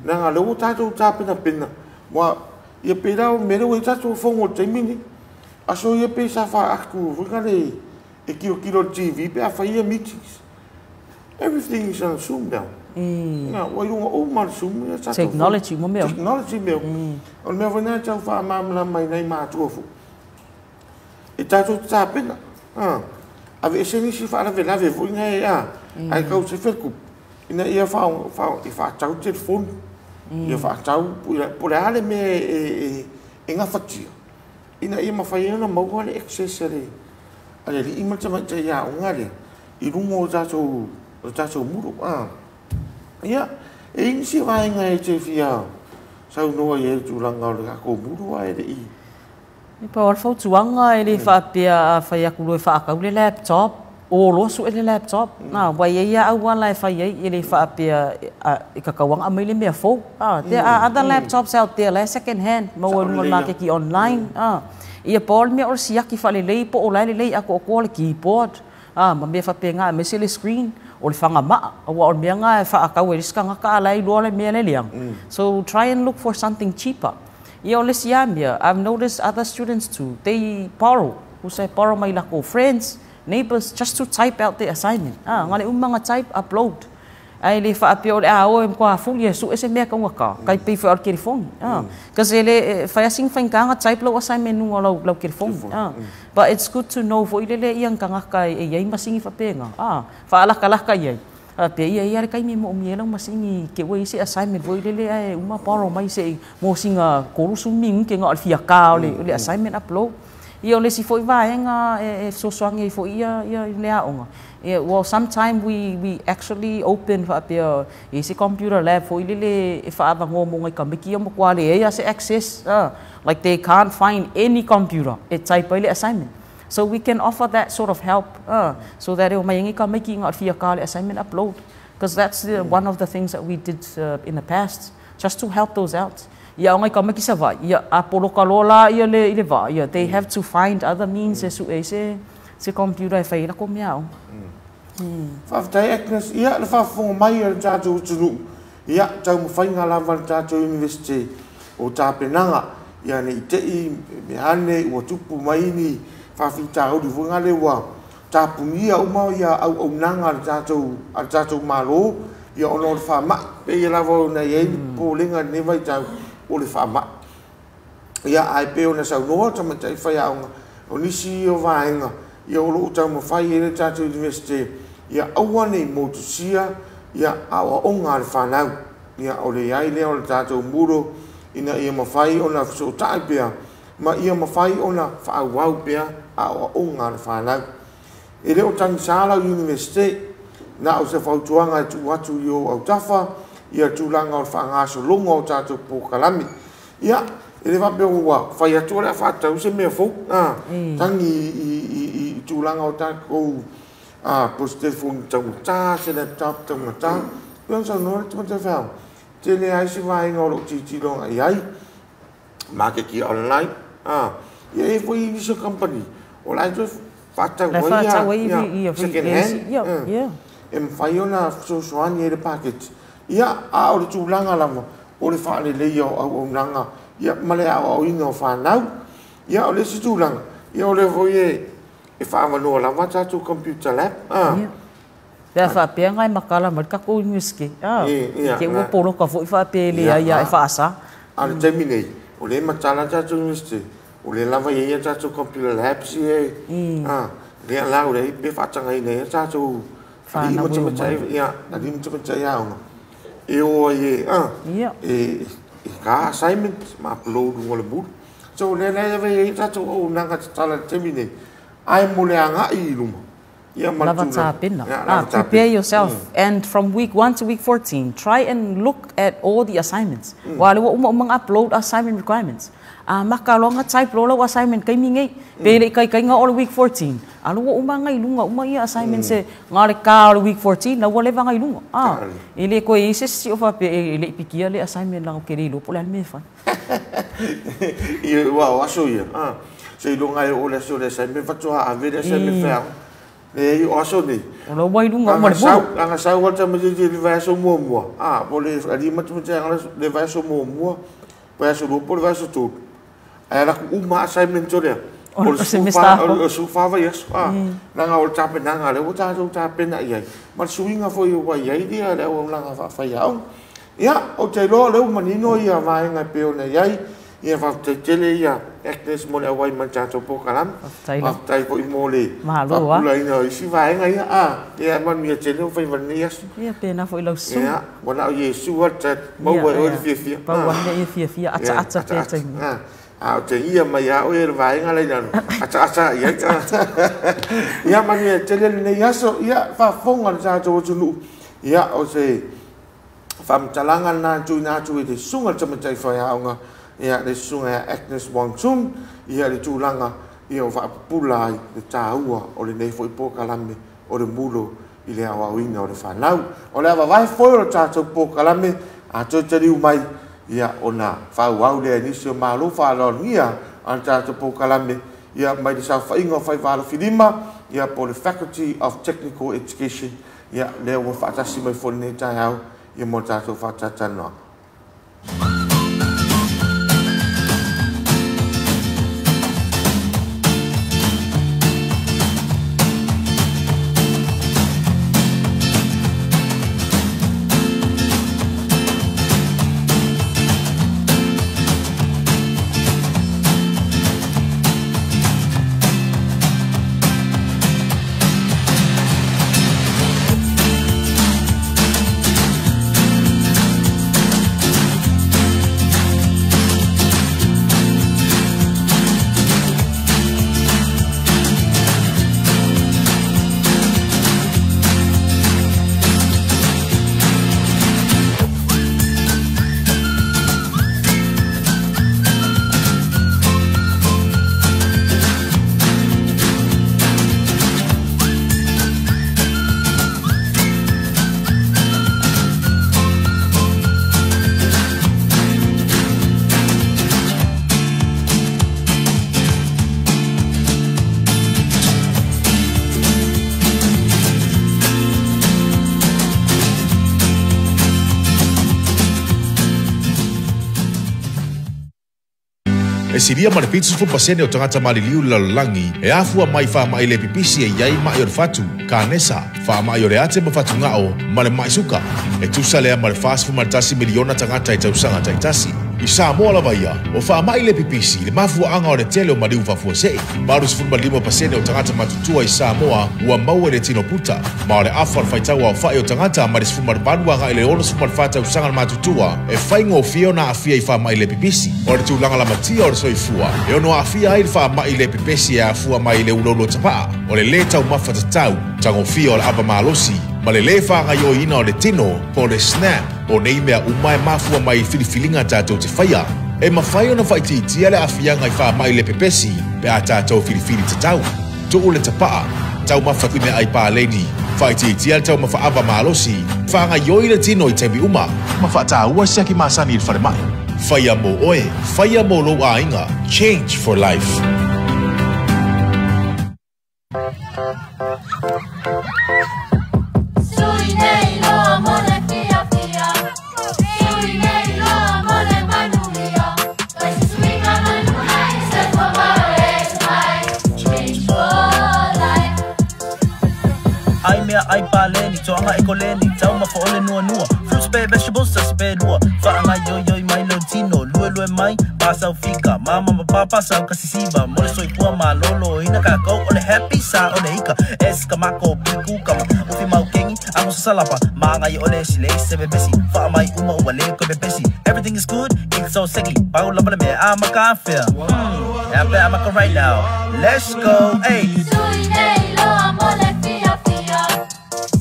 Leaga o lea ua tatou tapenapena, aua ia pei la o le mea lea ua i ai tatou fono i le taimi lenei. Aso ia pei sa faaatu foi lea e tilotilo i le TV pe a fai ia meetings. Everything is on Zoom now. Ua i luga uma le Zoom ia tatou. Technology mo mea. Technology mea. O le mea foi lena e tau faamalamalama ai nai matua foi. E tatou te tapena. Aveese nisi faalavelave foi na e ae tau se fetupu ina ia faatau telefoni. Ia faatau po o le a le mea e gafatia ina ia mafai ai ona maua le access a le alii ma le tamaitai aoga lea i luga o tatou mulu. Ia, e i ai nisi vaega e te fia saunoa i ai i le tulaga o le tatou mulu ae le i. E pau lava le fautuaga e le faapea a fai atu loa e faatau le laptop, o loa sue le laptop. Ua i ai lava auala e fai ai, e le faapea e tatau lava ona aumai le mea fou. There are other laptops out there la e second hand, maua i luga o le maketi online. Ia pau le mea o le siaki faalelei po o la e lelei atoatoa le keyboard, ma mea faapena aemaise le screen, o le fagamaa, aua o le mea lena e faatau ai le isi tagata a la e iloa le mea le leaga. So try and look for something cheaper. Ia o le isi lava mea, I've noticed other students too, they borrow, tusa e borrow mai latou friends, neighbours, just to type out their assignment. Na le uma ona type, upload. Ae le faapea o le a o e matua fuli e sue se mea taugata, tai pei foi o le telefoni. Because e le fai lava sina faigata ona type lau assignment i luga o lau telefoni. But it's good to know foi lele ia ni tagata e i ai masini faapena. Faalatalata i ai. Faapea ia e i ai le taimi e moomia ai lau masini te ua i ai se assignment foi lele ae uma borrow mai se mo sina 30 minute na o le fia ta o le assignment upload. Ia o le isi foi vaega e fesoasoani ai foi ia i le aoga. Well, sometime we actually open faapea e i ai se computer lab foi lele e faaavanoa mo nai tamaiti ia matua leai lava se access. Like they can't find any computer e type ai le assignment. So we can offer that sort of help so that e omai ai nai tamaiti na o le fia ta o le assignment upload. Because that's one of the things that we did in the past, just to help those out. Ia o nai tamaiti Savaii, ia a poloka loa la ia le i le vaa, ia they have to find other means e sue ai se computer e fai ai latou mea aoga. Faafetai Agnes, ia le faafofoga mai a le tatou atunuu, ia taumafaiga lava a le tatou Iunivesite o tapenaga, ia ne i te i mea ane ua tupu mai ni faafitauli foi lea ua tapunia uma ia auaunaga a le tatou Malo, ia ona o le faamai, pei lava ona i ai le popolega i lenei vaitau o le faamai. Ia ae pei ona saunoa tamaitai faiaoga, o nisi o vaega ia o loo taumafai ai le tatou Iunivesite, ia aua nei motusia ia aoaoga a le fanau, ia o le i ai lea o le tatou Moodle ina ia mafai ona fesootai pea ma ia mafai ona faaauau pea aoaoga a le fanau. E le o tagisa lau Iunivesite, na o se fautuaga e tuu atu i ou autafa ia tulaga o le faagasologa o tatou polokalame. Ia, e le faapea ua fai atu o le a faatau se mea fou, tagi i tulaga o tatou po o se telefoni taugata, se laptop taugata. Pei ona saunoa le tamaitai faiaoga, tele ai se vaega o loo tilotilo agai i ai, maketi online, ia e foi nisi o company o la e toe faatau ai ia second hand, e mafai ona fesoasoani ai le paketi. Ia, a o le tulaga lava o le faaleleia o auaunaga, ia ma le aoaoina o fanau. Ia o le isi tulaga, ia o lea foi e faavanoa lava tatou computer lab. Pe a faapea ngai makala mai le tatou Iunivesite, te ua poloka foi faapea le ai e faasa. A le taimi nei, o lea e matala tatou Iunivesite, o lea lava e i ai tatou computer labs ia, lea la o lea pe faatagaina ai tatou alii ma tamaitai aoga e o ai e ka assignment ma upload luga o le Moodle. So lea la e i ai tatou auaunaga tatala i le taimi nei, ae mo le agai i luma. Lava tapena. Prepare yourself. And from week 1 to week 14, try and look at all the assignments. Wa le ua uma uma upload assignment requirements. Maka loa type lo lau assignment kaimi nei. Pe le kai kai nga o le week 14. A lo uma ngai lunga uma ia assignment se nga le ka o le week 14 na ua leva ngai lunga. E le koe i se si o fa pe e le pikia le assignment la ke le lo po le me fa. Ia ua o aso ia. Se ilonga e o le aso le assignment fatua ave le assignment fa. E o aso nei. O lo wai lunga uma le bulu. Anga sau alta ma te le vaiaso muamua. Po le alii ma tamaitai le vaiaso muamua, vaiaso lua po le vaiaso tolu. Ae ala ku uma assignment o lea. O le 14 vaiaso. Langa o le tapenaga lea ua tatou tapena i ai. Ma le suiga foi ua i ai ia le auaunaga faafaiaoga. Ia, ou te iloa lea ua manino ia vaega e pei ona i ai. Ia faafetai tele ia Agnes mo le auai mai le tatou polokalame. Faafetai foi mo le faapulaina o isi vaega ia. Ia manuia tele o faiva lenei aso. Ia pena foi lau susu. Ia, ua na o Iesu a maua e oe le fiafia. Pau ane ia fiafia, ataata pea taimi. A o te ia mai a oe le vaega lai lalo. Ataata ia. Ia manuia tele lenei aso. Ia faafofoga le tatou atunuu. Ia o se faamatalaga lena tuuina atu i le susuga i le tamaitai faiaoga, ia le susuga ia Agnes Wong Chung, ia le tulaga ia o faapupula ai le taua o lenei foi polokalame o le Moodle i le aoaoina o le fanau. O le avavae foi o le tatou polokalame a toe taliu mai, ia ona faaauau lea i nisi o malo faaaloalogia a le tatou polokalame, ia mai le saofaiga o Faiva-alofilima, ia po le Faculty of Technical Education, ia lea ua faatasi mai foi lenei taeao ia mo le tatou faatatalanoaga. E silia ma le 70% o tagata maliliu i le lalolagi e afua mai i faama'i le pipisi e i ai ma'i o le fatu, kanesa, faama'i o le ate ma fatuga'o, ma le ma'i suka. E tusa lea ma le 41 miliona tagata i tausaga taitasi. I Samoa lava ia, o faama'i le pipisi le mafua'aga o le tele o maliu faafuasei. 85% o tagata matutua i Samoa ua maua i le tino puta, ma o le afa o le faitau aofa'i o tagata mai le 18 aga'i le 64 tausaga le matutua e faigofie ona aafia i faama'i le pipisi. O le tulaga lamatia o le soifua e ono aafia ai le faama'i le pepesi e afua mai i le uloulua tapa'a, o le lē taumafa tatau, tagofia o le ava malosi, ma le lē faagaioiina o le tino po o le SNAP. O nei mea uma e mafua mai i filifiliga tatou te faia. E mafai ona faaitiitia le aafiaga i faama'i le pepesi pe a tatou filifili tatau. Tu'u le tapa'a, taumafa i meaai paleni, faaitiitia le taumafa ava malosi, faagaioi le tino i taimi uma, ma faataua siaki masani i le falemai. Faia mo oe, faia mo lou aiga. Change for life. Sui nei loa mo le fiafia, sui nei loa mo le manuia. Fai se suiga manu ai, soifua malo e mai. Change for life. Ai mea ai paleni, toaga e koleni, taumafa o le nuanua. Fruits pe vegetables tasi pe lua. Faagaioioi mai lou tino, luelue mai, pasau fika. Mama ma papa sau kasisiva, mo le soifua malōlōina kākou o le happy sa o le ika. S ka mako, P kukama, ufi mau kengi, ago sasalapa. Magai o le sile se pepesi, faamai uma ua le koe pepesi. Everything is good, it's so seki, pau lava le mea a makafea. Happy amaka right now. Let's go, hey. Sui nei loa mo le fiafia,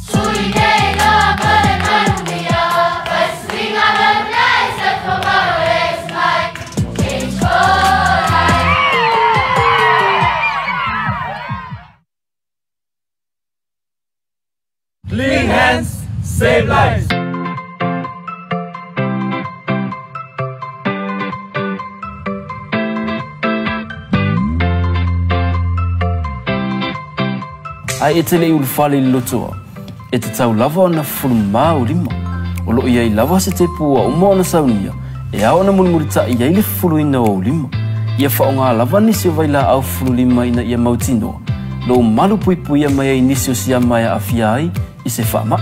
sui nei loa mo le manuia. Fai se suiga manu ai, soifua malo e mai. Change for life. Clean hands, save lives. Ae e te le'i ulufale i le lotoa, e tatau lava ona fufulumamā ou lima. O lo'o i ai lava se tepu ua uma ona saunia, e ao ona mulimulita'i ai le fufuluina o ou lima. Ia fa'aogā lava nisi o vailaau fufululima ina ia mautinoa, lou malu puipuia mai ai nisi o siama e aafia ai i se faama'i.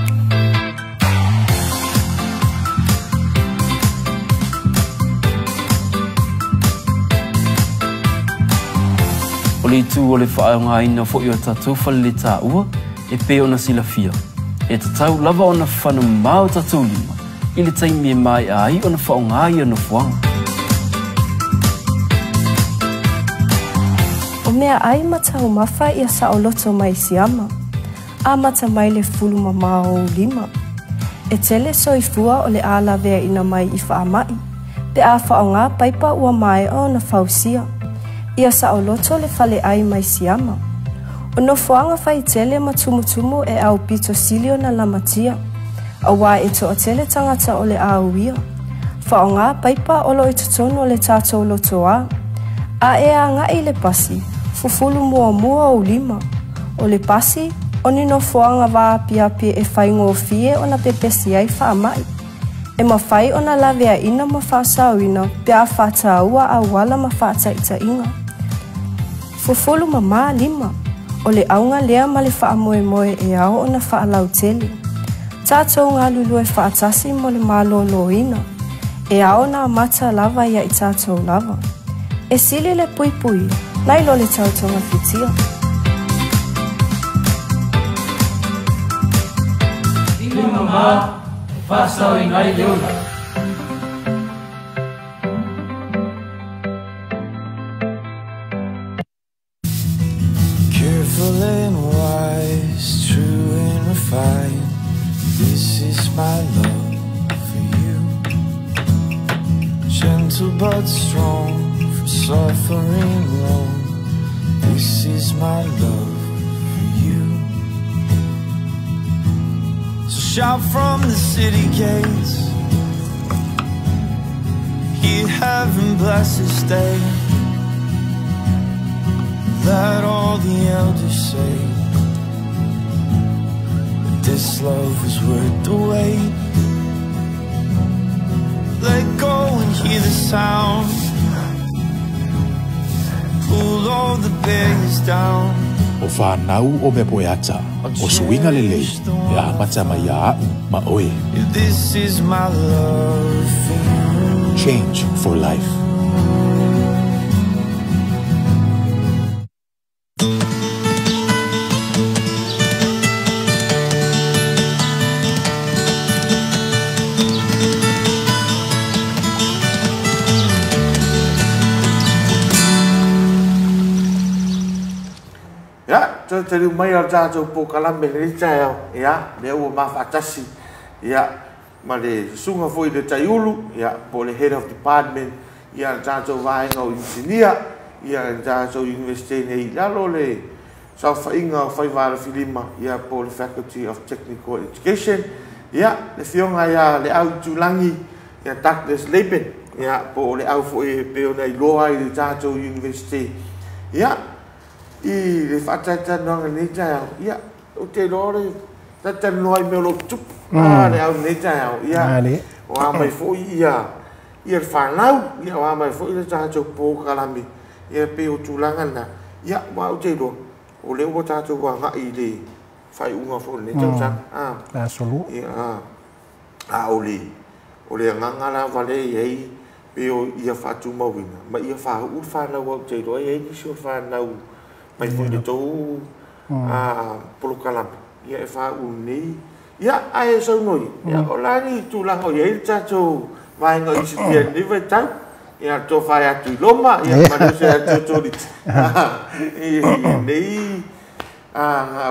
O le itu o le fa'aaogāina fo'i o tatou falelētāua e pei ona silafia, e tatau lava ona fanumā o tatou lima i le taimi e mae'a ai ona fa'aogā ia nofoaga. O mea ai ma taumafa ia saoloto mai siama. Amata mai le fulu mamā o ou lima. E tele soifua o le a laveaina mai i faama'i, pe a fa'aogā paipa ua mae'a ona fausia. Ia saoloto le fale'ai mai siama. O nofoaga faitele ma tumutumu e aupito sili ona lamatia, auā e to'atele tagata o le a uia. Fa'aogā paipa o lo'o i totonu o le tatou lotoā. A e aga'i i le pasi, fufulu muamua ou lima. O le pasi, o ni nofoaga vaapiapi e faigofie ona pepesi ai faama'i. E mafai ona laveaina ma faasaoina pe a faataua auala ma faataita'iga. Fufulu mamā lima, o le auga lea ma le faamoemoe e ao ona faalautele. Tatou galulue faatasi mo le malōlōina, e ao ona amata lava ia i tatou lava. E sili le puipuia, nai lo le tautogafitia. Lima mamā, e faasaoina ai le ola. Careful and wise, true and refined. This is my love for you. Gentle but strong, from suffering long. This is my love for you. So shout from the city gates, hear heaven bless this day. Let all the elders say that this love was worth the wait. Let go and hear the sound. down. O whānau o mea poe ata, o suinga lelei, e amata mai ia a'u ma oe. If this is my love for you. Change for life. Ia, toe taliu mai o le tatou polokalame i lenei taeao, ia, lea ua mafaatasi, ia, ma le susuga foi i le Taiulu, ia, po o le Head of Department, ia, le tatou vaega o Inisinia, ia, le tatou Iunivesite nei i lalo o le saofaiga o Faiva Alofilima, ia, po o le Faculty of Technical Education, ia, le afioga ia Leau Itulagi, ia, Douglas Laban, ia, po o Leau foi e pei ona iloa ai i le tatou Iunivesite, ia, i le faatalatalanoaga i lenei taeao, ia, ou te iloa o le talatalanoa i mea o lo o tutupu, Leau i lenei taeao, ia, o a mai foi ia le fanau, ia, o a mai foi le tatou polokalame, ia, pei o tulaga na, ia, aua ou te iloa, o lea ua tatou agai i le faaiuga foi o lenei tausaga, ia, a o le agaga lava lea e i ai, pei o ia faatumauina, ma ia faauu le fanau au te iloa e i ai nisi o fanau mai foi le tou polokalame, ia e faauu nei, ia, ae saunoa ia, o la ni tulaga o i ai le tatou vaega o inisinia i lenei vaitau, ia, le tofa ia Tuiloma, ia, ma le uso ia Tuatoliti, i lenei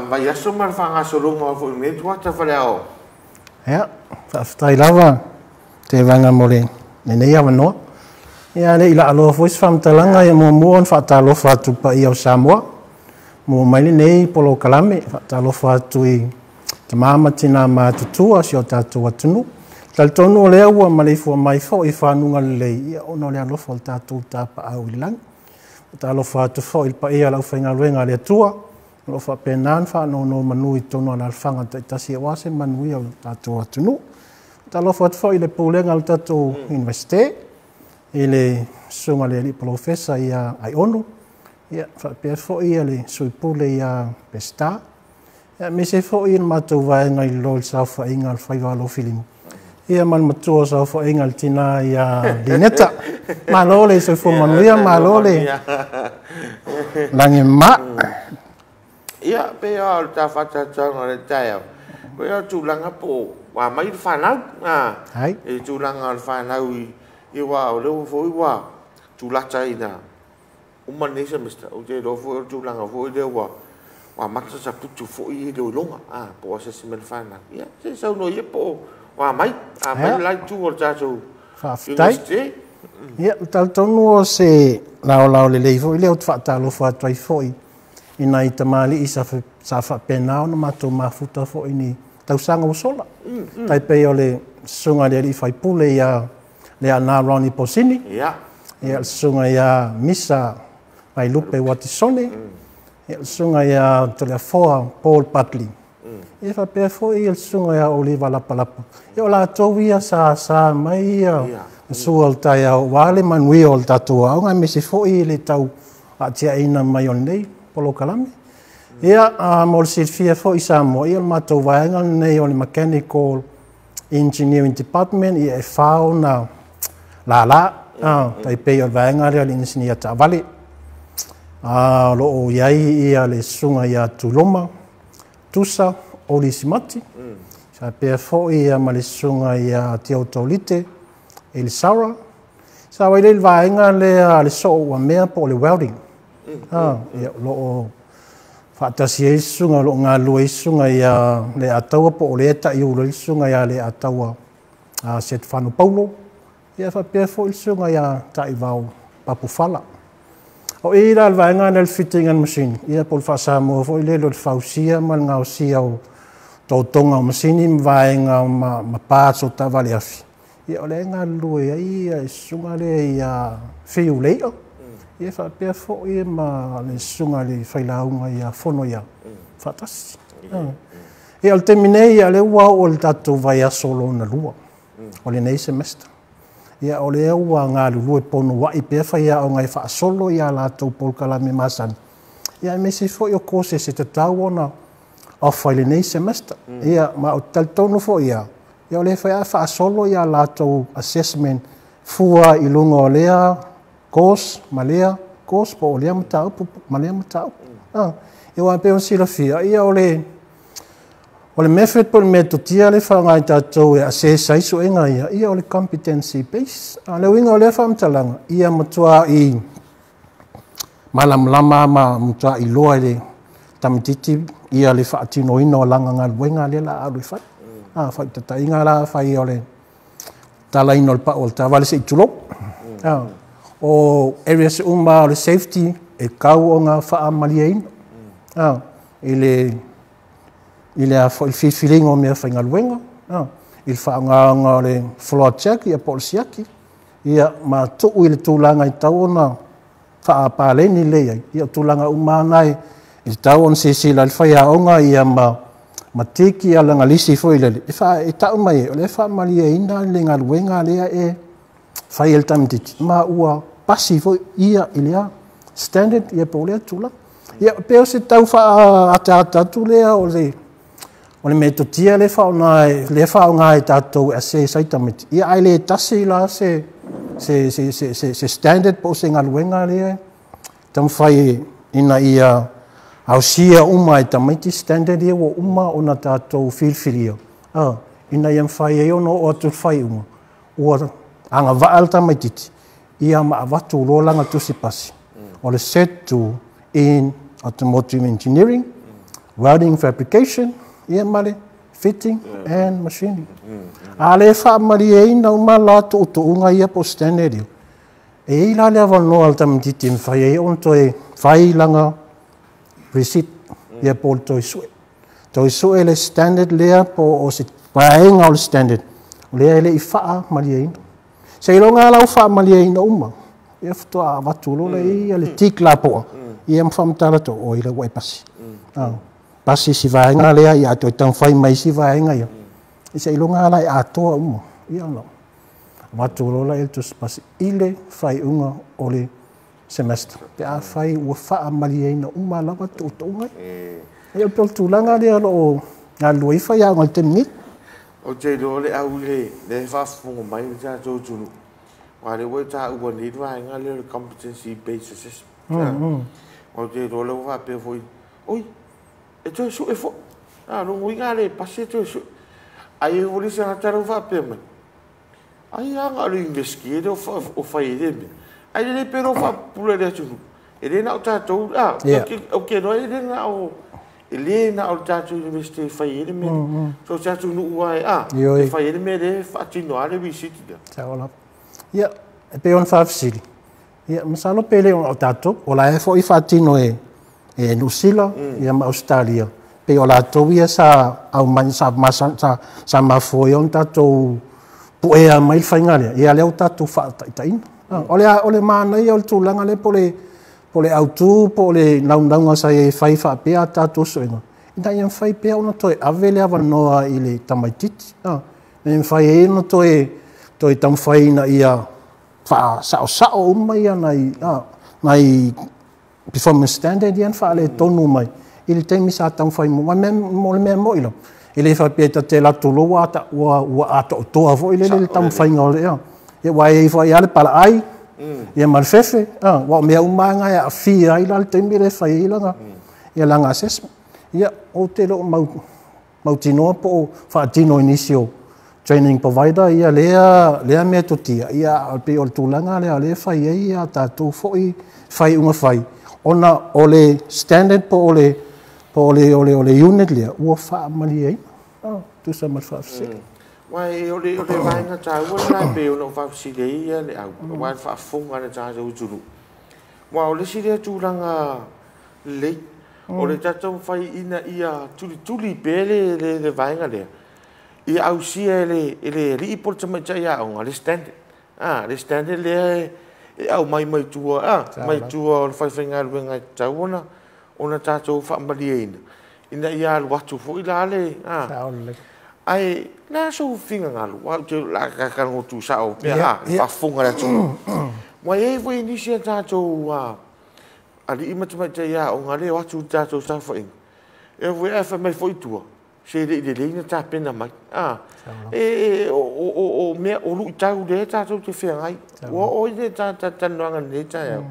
vaiaso ma le faagasologa foi o lenei tuata faleaoa. Ia, faafetai lava Tevaga mo lenei avanoa. Ia, le i laaloa foi se faamatalaga, ia muamua ona faatalofa atu i le paia o Samoa mo mai lenei polokalame, faatalofa atu i tama ma tina matutua o si o tatou atunuu. Talitonu o lea ua maleifua mai foi i fanuga lelei, ia, ona o le alofa o le tatou tapaau i le lagi. Faatalofa atu foi i le paia o le aufaigaluega a le Atua, o lo o faapena ona faanonomanu i totonu o alaalafaga taitasi aua se manuia o le tatou atunuu. Faatalofa atu foi i le pulega o le tatou Iunivesite, i le susuga i le alii polofesa ia Aiono, ia, faapea foi le sui pule ia Peseta, ia, aemaise foi le matou vaega i lalo i le saofaiga a le Faiva Alofilima, ia, ma le matua o saofaiga le tina ia Lineta. Malo le soifua manuia, malo le lagi ma. Ia, pei o le ta faatalatalanoaga o le taeao, pei o tulaga po o ua mai le fanau, i tulaga o le fanau i aua o lea foi ua tulata ina uma lenei semester, ou te iloa foi o le tulaga foi lea ua amata saputu foi i iloiloga, po o assessment fanau. Ia, se i saunoa ia po o ua mai, a mai le la itu o le tatou Faafetai. Ia, talitonu o se laolao lelei foi lea ou te faatalofa atu ai foi i nai tamalii sa faapena ona matou mafuta foi ni tausaga ua sola. Tai pei o le susuga i le alii faipule ia Leaana Ronnie Posini, ia, le susuga ia Misa Vailupe Watisone, ia, le susuga ia Toleafoa Paul Buckley. Ia, faapea foi le susuga ia Oliva Lapalapa. Ia, o latou ia sa mai ia sua o le taeao aua le manuia o le tatou aoga, aemaise foi le tau atiaina mai o lenei polokalame. Ia, mo le silafia foi i Samoa, ia, o le matou vaega lenei o le Mechanical Engineering Department, ia, e fa ona lala, tai pei o le vaega lea o le inisinia taavale. O lo o i ai ia le susuga ia Tuloma Tusa Oli Simati, faapea foi ia ma le susuga ia Teotolite Elisara. Sa ai le vaega lea le soo ua mea po o le welding. Ia, o lo o faatasi ai le susuga o lo o galulue ai le susuga ia Leataua po o lea e taiulu ai le susuga ia Leataua Setefano Paulo, ia, faapea foi le susuga ia Taivao Papufala. O i la le vaega lea le fitting and machine, ia, po o le faasamoa foi lele o le fausia ma le gaosia o totoga o masini ma vaega ma parts o taavale afi. Ia, o lea e galulue ai le susuga lea ia Fiu Lei'a, ia, faapea foi ma le susuga i le failauga ia Fono ia Faatasi. Ia, o le taimi nei, ia, lea ua oo i le tatou vaiaso lona lua o lenei semester. Ia, o lea ua galulue ponua'i pea faiaoga e faasolo ia latou polokalame masani. Ia aemaise foi o courses e tatau ona offer i lenei semester. Ia ma ou te talitonu foi ia, ia o lea foi a faasolo ia latou assessment fua i luga o lea course ma lea course po o lea mataupu ma lea mataupu. Ia aua e pei ona silafia, ia o le method po o le metotia le faaaoga e tatou e assess ai suega ia, ia o le competency base. A o le uiga o lea faamatalaga, ia matuai malamalama ma matuai iloa e le tamaitiiti ia le faatinoina o lana galuega lea la alu e fai. Faataitaiga la fai o le talaina o le pau o le taavale se i tulou. O areas uma o le safety e tau ona faamalieina. I le filifiliga o mea faigaluega, i le faaaogaina o le floor jack ia po o le siaki, ia ma tuu i le tulaga e tau ona faapaleni lelei ai, ia o tulaga uma lava na e tatau ona silasila i le faiaoga ia ma tiki ia lana lisi foi lele, e tau mai ai, o lea e faamalieina le galuega lea e fai e le tamaitiiti, ma ua pasi foi ia i lea standard ia po o lea tulaga. Ia pe o se tau faaataata atu lea o le metotia lea faaaoga e tatou e assess ai tamaiti. Ia ae le tasi la se standard po o se galuega lea taumafai ina ia ausia uma e tamaiti standard ia ua uma ona tatou filifilia. Ina ia mafai ai ona oo atu i le faaiuga ua agavaa le tamaitiiti ia ma avatu loa lana tusi pasi. O le set 2 in automotive engineering, welding fabrication, ia ma le fitting and machining. A le faamalieina uma la tuutuuga ia po o standard ia, e i ai la le avanoa le tamaitiiti e mafai ai ona toe fai lana receipt ia po o le toe sue. Toe sue le standard lea po o se vaega o le standard, lea e le i faamalieina. Seiloga la ua faamalieina uma, ia faatoa avatu loa lea ia le tik lapoa, ia ma faamatala atu, oi la ua e pasi. Pasi si vaega lea, ia toe taumafai mai si vaega ia. Seiloga la e atoa uma, ia ona avatu loa lea le tusi pasi i le faaiuga o le semester. Pe afai ua faamalieina uma lava tuutuuga ia. Ia o le tulaga lea o lo o galulue ai faiaoga i le taimi nei. Ou te iloa le au i le faafofoga mai le tatou atunuu. Aua o lea ua e taua nei le vaega lea o le competency based assessment. Ou te iloa lea ua faapea foi, oi, e toe sue foi. Lona uiga a le pasi e toe sue. Ai e foi le isi tagata lea ua faapea mai, ai aga o le university lea o fai ai le mea. Ai lelei pe lea o faapupula i le atunuu. E le na o tatou, ou te iloa e le na o le tatou university e fai ai le mea. So se atunuu lava e fai ai le mea lea e faatino lava le receipt lea. Sao lava. Ia, e pei ona faafesili, ia, masalo pe le o tatou, o la e foi faatino e Niu Sila ia ma Ausetalia, pei o latou ia sa aumai, sa mafua ai ona tatou puea mai le faiga lea, ia lea ua tatou faataitaiina. O le manaia o le tulaga lea po o le autu, po o le naunauga sa i ai fai faapea a tatou suega, ina ia mafai pea ona toe ave le avanoa i le tamaitiiti. Ina ia mafai ai ona toe taumafai ina ia faasaosao uma ia nai performance standard ia na faaletonu mai i le taimi sa taumafai mo le mea moi lava. E le faapea ta te alu atu loa ua atoatoa foi lele le taumafaiga o le ea. Ia ua i ai foi lava le palaai, ia ma le fefe, ua o mea uma lava na e aafia ai la le taimi lea e fai ai lana, ia lana assessment. Ia, ou te le o mautinoa po o faatino i nisi o training provider ia lea metotia, ia pei o le tulaga lea o lea e fai ai ia tatou foi faiuga fai, ona o le standard po o le unit lea ua faamalieina. Tusa ma le faafesili. Uai, o le vaega taua lena e pei ona ou faafesili ai ia le au, aua le faafofoga a le tatou atunuu. Aua o le isi lea tulaga lelei, o le tatou fai ina ia tulituli pea le vaega lea, ia ausia e le alii po o le tamaitai aoga le standard. Le standard lea e aumai mai tua, mai tua o le faifaigaluega e tatau ona tatou faamalieina, ina ia alu atu foi la le... Ae la sou finagalo, aua ou te la tago tuusao pea, le faafofoga a le atunuu. Ua i ai foi nisi a tatou Alii ma tamaitai aoga lea e o atu i le tatou saofaiga, e ave ae fai mai foi tua, se le i lelei na tapena mai. E, o mea, o luitau lea tatou te feagai. Ua oo i le talanoaga i lenei taeao,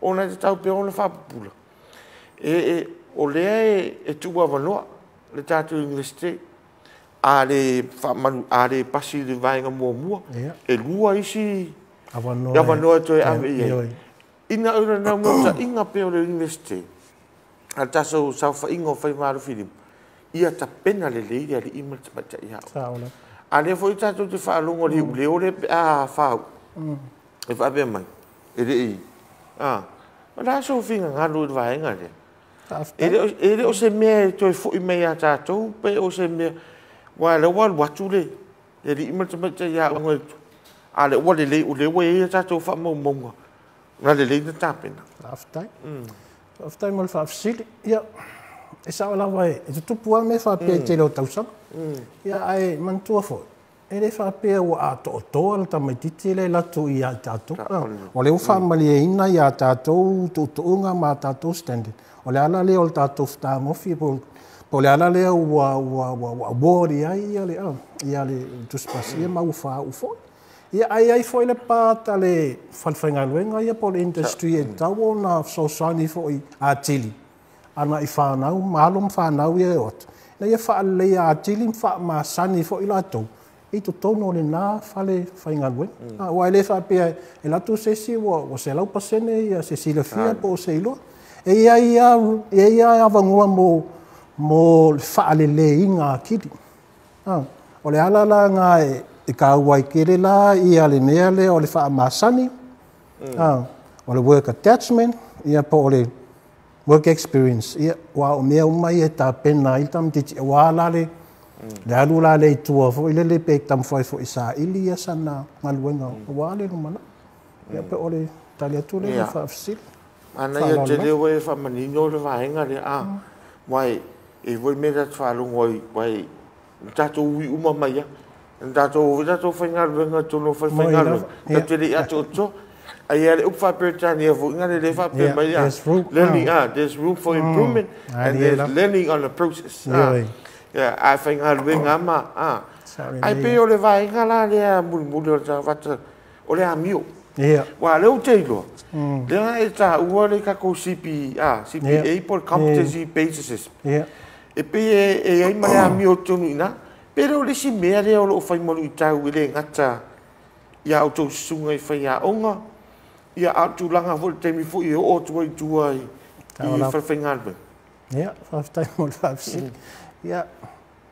ona e tatau pea ona faapupula. E, o lea e tuuavanoa le tatou Iunivesite, a le faamanu, a le pasi i le vaega muamua, e 2 isi avanoa e toe ave i ai. Ina o le naunautaiga pea o le Iunivesite, a le tatou saofaiga o Faiva Alofilima, ia tapena lelei le alii ma le tamaitai aoga. A lea foi tatou te faalogo i le iuleo lea pe a fāu, e faapea mai, e le i, o le a sou finagalo i le vaega lea? E le o se mea e toe foi mai ia tatou, pe o se mea, aua o lea ua alu atu le alii ma le tamaitai aoga i tua, a o lea ua lelei, o lea ua i ai a tatou faamaumauga, na lelei na tapena. Faafetai. Faafetai mo le faafesili. Ia, e sao lava e tutupu lava mea faapea i le tele o tausaga. Ia, ae manatua foi, e le faapea ua atoatoa le tamaitiiti lea e latou ia i tatou. O lea ua faamalieina ia tatou tuutuuga ma tatou standard. O le ala lea o le tatou fetagofi, po o le ala lea ua award i ai ia le Tusi Pasia ma ua faauu foi. Ia, ai ai foi le part a le falefaigaluega ia po o le industry e tatau ona fesoasoani foi atili ana i whanau, ma alo ma whanau ia e o atu. Na ia faaleleia atili ma faamasani foi latou i totonu o lena fale faigaluega. Aua e le faapea e alu atu se isi ua 100% ia se silafia po o se iloa. E i ai lava avanoa mo le faaleleiga atili. O le ala la lena e taua ai tele la ia le mea lea o le faamasani, o le work attachment, ia po o le work experience, ia aua o mea uma ia e tapena ai le tamaitiiti, aua la le alu la le i tua foi lele pe taumafai foi e saili ia sana galuega aua le lumanai. Ia pe o le tali atu lea i le faafesili. Manaia tele ua e faamanino le vaega lea, aua e foi mea tatou faalogo ai, aua tatou ui uma mai lava. Tatou tatou faigaluega i totonu o falefaigaluega, tatou te le i atoatoa. Ae i ai le upu faa-Peretania foi lea e faapea mai, learning, there's room for improvement and there's learning on the process. Ae faigaluega ma, ae pei o le vaega la lea mulimuli o le tagata, o le amio. Aua o lea ou te iloa, lea e taua le tatou CPA, CPA po o le Competency Based Assessment. E pei e i ai ma le amio i totonu i ina. Pe le o le isi mea lea o lo o fai ma luitau e le gata ia outou susuga i faiaoga, ia a o le tulaga foi i le taimi foi e oo atu ai i tua i falefaigaluega. Ia, faafetai mo le faafesili. Ia,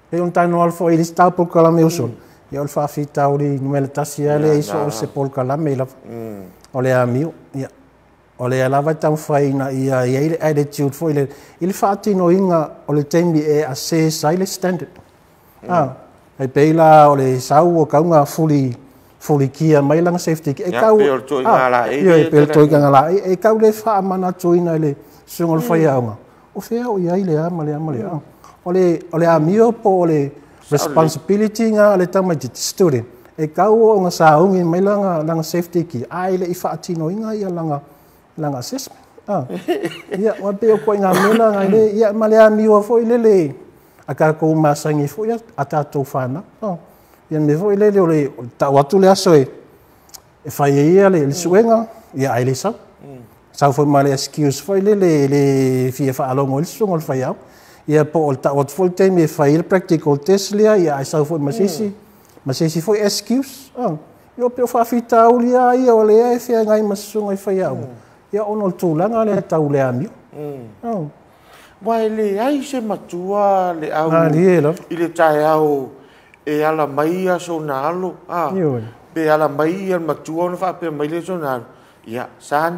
pei ona talanoa foi i le isi tatou polokalame ua sola, ia o le faafitauli numera 1 lava lea i so o se polokalame lava, o le amio. Ia, o lea lava e taumafai ina ia i ai le attitude foi lele i le faatinoina o le taimi e assess ai le standard. E pei la o le sau o kauga fuli fulikia mai lana safety e tau pei o le toiga laei. Ioe, pei o le toiga laei e tau le faamanatuina i le susuga o le faiaoga o fea o i ai le a ma le a ma le a. O le amio po o le responsibility nga a le tamaitiiti student e tau ona sauni mai lana safety gear ae le i faatinoina ia lana assessment. Ia, ua pei o ituaiga mea la na le ia ma le amio foi lele a tatou masani foi a tatou fanau. Ia mea foi lele o le tau atu le aso e fai ai ia le suega, ia ae le sau. Sau foi ma le excuse foi lele le fia faalogo i le susuga o le faiaoga. Ia po o le tau atu foi le taimi e fai ai le practical test lea, ia ae sau foi ma se isi foi excuse. Ia pei o faafitauli lava ia o lea e feagai ma susuga i faiaoga. Ia ona o le tulaga lea tau le amio. Aua e leai se matua le au i le taeao e ala mai ia sona alo, pe ala mai ia le matua ona faapea mai lea sona alo, ia, son,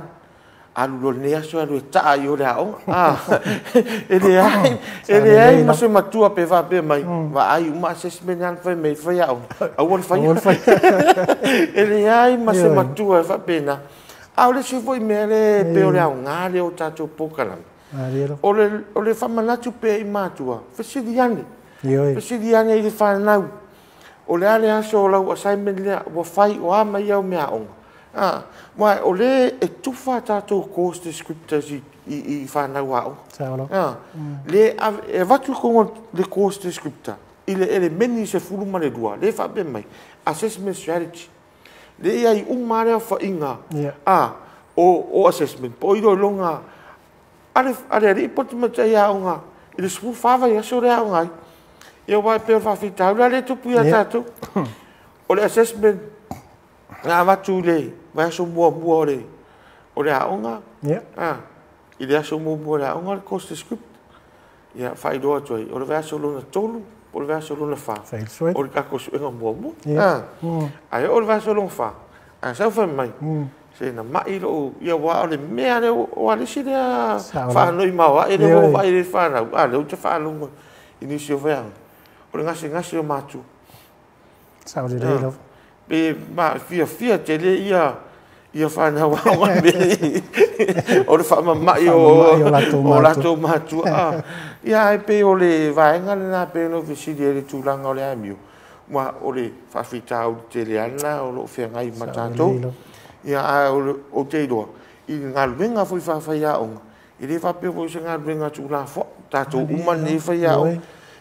alu loa lenei aso alu e taa i o le aoga. E leai, e leai ma se matua pe faapea mai, vaai uma assessment na fai mai faiaoga, aua le faia. E leai ma se matua e faapena. A o le isi foi mea le pei o le aoga lea o tatou polokalame, o le faamanatu pea i matua, fesili ane. Fesili ane i le fanau. O le a le aso o lau assignment lea, ua fai o a mai au mea aoga. Ma o lea e tufa tatou course descriptors i fanau aoga. Le e avatu i totonu o le course descriptor i le elemeni 12, lea e faapea mai, assessment strategy. Lea e i ai uma lava le aofaiga o assessment po o iloiloga a le alii po o le tamaitai aoga i le 14 vaiaso lea e aoga ai. Ia aua e pei o le faafitauli lava lea e tupu ia tatou. O le assessment na avatu i le vaiaso muamua o le aoga, i le aso muamua o le aoga le course descript. Ia, faailoa atu ai, o le vaiaso lona 3 po o le vaiaso lona 4 o le tatou suega muamua. Ae oo le vaiaso lona 4, ae sau fai mai, se na mai lou, ia aua o le mea lea, ua le isi lea faanoi maoae lea ua vaai i le fanau, a lea ou te faalogo i nisi o faiaoga, o le gasegase o matua. Sao lelei lava. Pe fiafia tele ia fanau aoga o le faamamai o latou matua. Ia ae pei o le vaega lena pei ona ou fesili ai i le tulaga o le amio, ma o le faafitauli tele lava lena o lo o feagai ma tatou. Ia ae ou te iloa i le galuega foi faafaiaoga, e le faapea foi o se galuega tuulafoai, tatou uma nei faiaoga.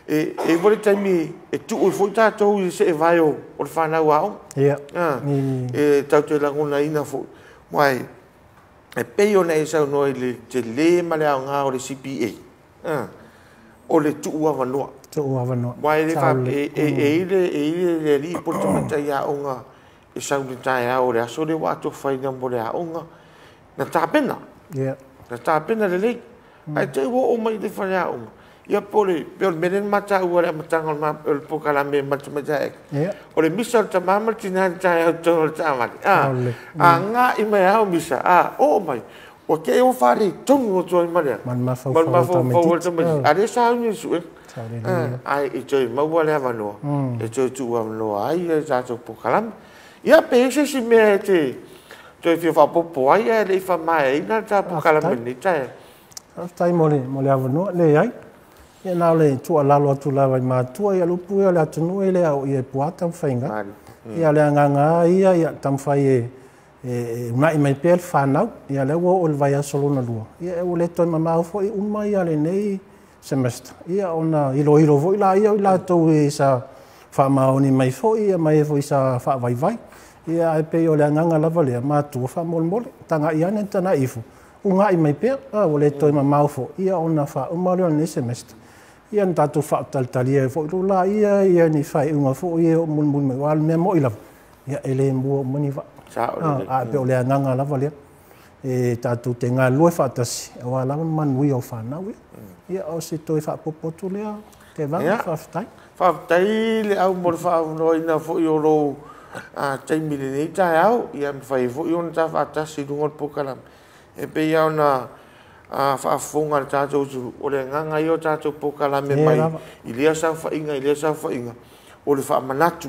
E i ai foi le taimi e tuu ai foi tatou i le seevae o le fanau aoga. E tatou te lagonaina foi, aua e pei ona e saunoa i le tele ma le aoga o le CPA, o le tuu avanoa. Tuu avanoa. Aua e i ai le alii po o le tamaitai aoga e sau i le taeao o le aso lea ua atofaina mo le aoga, na tapena. Na tapena lelei. Ae te i ua oo mai i le faleaoga, ia po o le mea lea na mataua i le amataga o le polokalame ma le tamaitai eka. O le misa o le tama ma le tina i le taeao i totonu o le taavale. Agai mai lava o misa, oo mai, ua te i ua faaletonu atu ai ma le mafaufau o le tamaitiiti. A o lea sa sauni i le suega. Ae i toe maua le avanoa, e toe tuu avanoa ai le tatou polokalame. Ia pe i ai se isi mea e te toe fia faaopoopo ai ae le i faamaeaina le tatou polokalame i lenei taeao. Faafetai mo le avanoa, leai. Ia na o le tuualalo atu lava i matua, ia le upu ia o le atunuu e le aoia e puā taumafaiga. Ia o le agaga lava ia taumafai e uunai mai pea le fanau. Ia lea ua oo i le vaiaso lona lua, ia ua le toe mamao foi uma ia lenei semester. Ia ona iloilo foi laia o i latou e sa faamaoni mai foi, ia ma e foi sa faavaivai. Ia ae pei o le agaga lava lea, matua faamolemole, tagai ane, tagai ifo, uunai mai pea, ua le toe mamao foi, ia ona faauma lea o lenei semester. Ia na tatou faatatalitalia ai foi laia ia ni faaiuga foi e oo mulimuli mai, aua o le mea moi lava, ia e le mua uma ni vaa. Ae pei o le agaga lava lea, e tatou te galulue faatasi, aua lava le manuia o fanau ia. Ia o se toe faaopoopo atu lea, Tevaga, faafetai. Faafetai le au mo le faaavanoaina foi o lou taimi i lenei taeao, ia mafai ai foi ona ta faatasi i luga o le polokalame. E pei lava ona faafofoga le tatou atunuu, o le agaga ia o tatou polokalame mai i lea saofaiga i lea saofaiga, o le faamanatu,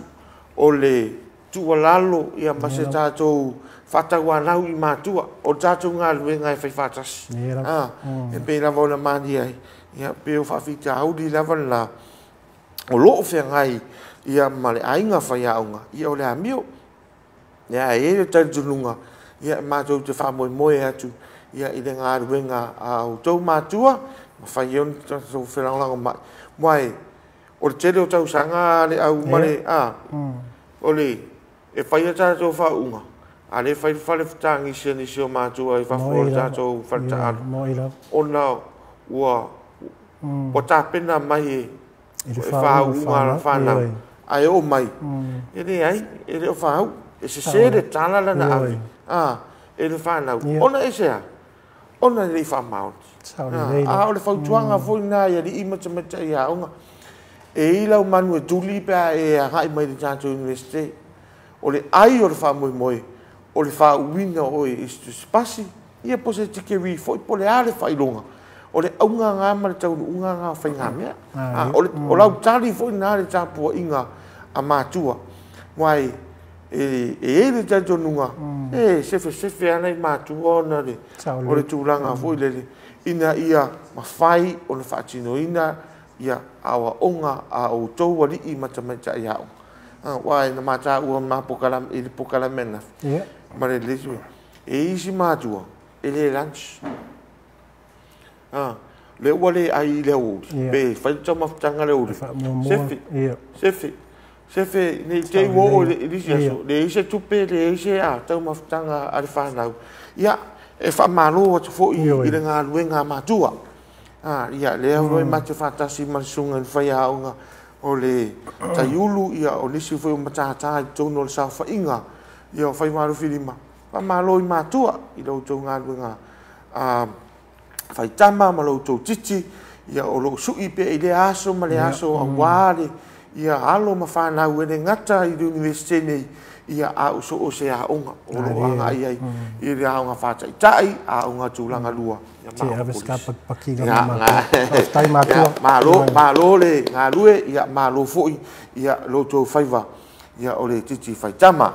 o le tuualalo ia ma se tatou faatauanau i matua, o le tatou galuega e fai faatasi. E pei lava ona mania ai, ia pei o faafitauli lava lena o lo o feagai ia ma le aiga faiaoga, ia o le amio. Ia e i ai le talitonuga, ia matou te faamoemoe atu ia i le galuega a outou matua, mafai ai ona tatou felagolagomai. Aua o le tele o tausaga le au ma le o le e fai a tatou faauuga, a le fai le fale fetagisi a nisi o matua i fafo o le tatou faletaalo, ona ua tapena mai e faauuga fanau, ae oo mai, e leai, e le o faau, e sese le tala lana ave e le fanau, ona e sea, ona e le i faamaoni. A o le fautuaga foi lena i alii ma tamaitai aoga, e i lau manu e tuli pe a e agai mai le tatou Universite, o le ai o le faamoemoe, o le faauuina o oe i se pasi, ia po se tikeri foi po le a le faailoga, o le auga ngā ma le taunuuga ngā o faigamea. O lau tali foi lena le tapuaiga a matua, aua e i ai le talitonuga, e sefesefe lava nai matua ona o le tulaga foi lele, ina ia mafai ona faatinoina ia aoaoga a outou alii ma tamaitai aoga. Uaʻa na mataua ma pokalame i le pokalame na. Ma le lisi. E isi matua e le lunch. Le ua le ai i le aoauli. Pe fai le taumafataga le aoauli. Sefe. Sefe. Sefe nei te ua oo i le isi aso. Leai se tupe, leai se taumafataga a le fanau. Ia, e faamalo atu foi i le galuega a matua. Ia, lea foi matou te faatasi ma le susuga i le faiaoga o le Taiulu, ia, o nisi foi o matata i totonu o le saofaiga, ia, o Faiva-alofilima. Faamalo i matua i lo outou galuega faitama ma lo outou titi, ia, o lo o sui pea i lea aso ma le aso aua le ia alo ma fanau e le gata i le Iunivesite nei, ia, a o so o se aoga o lo o agai ai i le aoga faataitai, aoga tulaga lua, ia, ma aoga kolisi. Ia, malo, malo le galue, ia, malo foi ia lo outou faiva, ia, o le titi faitama.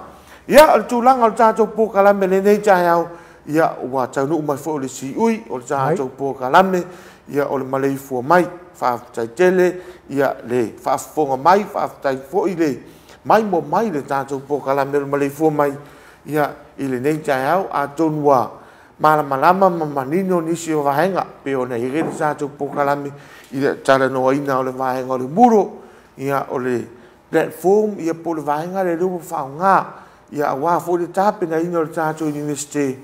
Ia, o le tulaga o le tatou polokalame lenei taeao, ia, ua taunuu mai foi o le siui o le tatou polokalame, ia, o le maleifua mai. Faafetai tele, ia, le faafofoga mai, faafetai foi le maimoa mai le tatou polokalame o le maleifua mai, ia, i lenei taeao. Atonu ua malamalama ma manino nisi o vaega pei ona i ai le tatou polokalame i le talanoaina o le vaega o le Moodle, ia, o le platform, ia, po o le vaega lea ua faaaoga, ia, aua foi le tapenaina o le tatou Iunivesite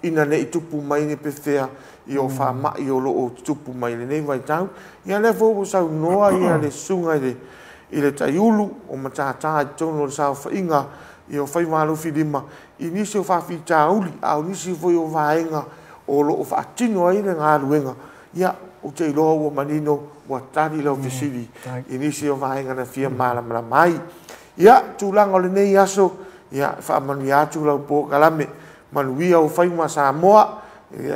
ina ne i tupu mai ni pefea ia o faamai o lo o tutupu mai lenei vaitau. Ia, lea foi ua saunoa ia le susuga i le Taiulu o matata i totonu o le saofaiga, ia, o Faiva-alofilima i nisi o faafitauli, a o nisi foi o vaega o lo o faatino ai le galuega. Ia, ou te iloa ua manino, ua tali lau fesili i nisi o vaega na fia malamalama ai. Ia, tulaga o lenei aso, ia, faamanuia atu lau polokalame, manuia o faiva Samoa,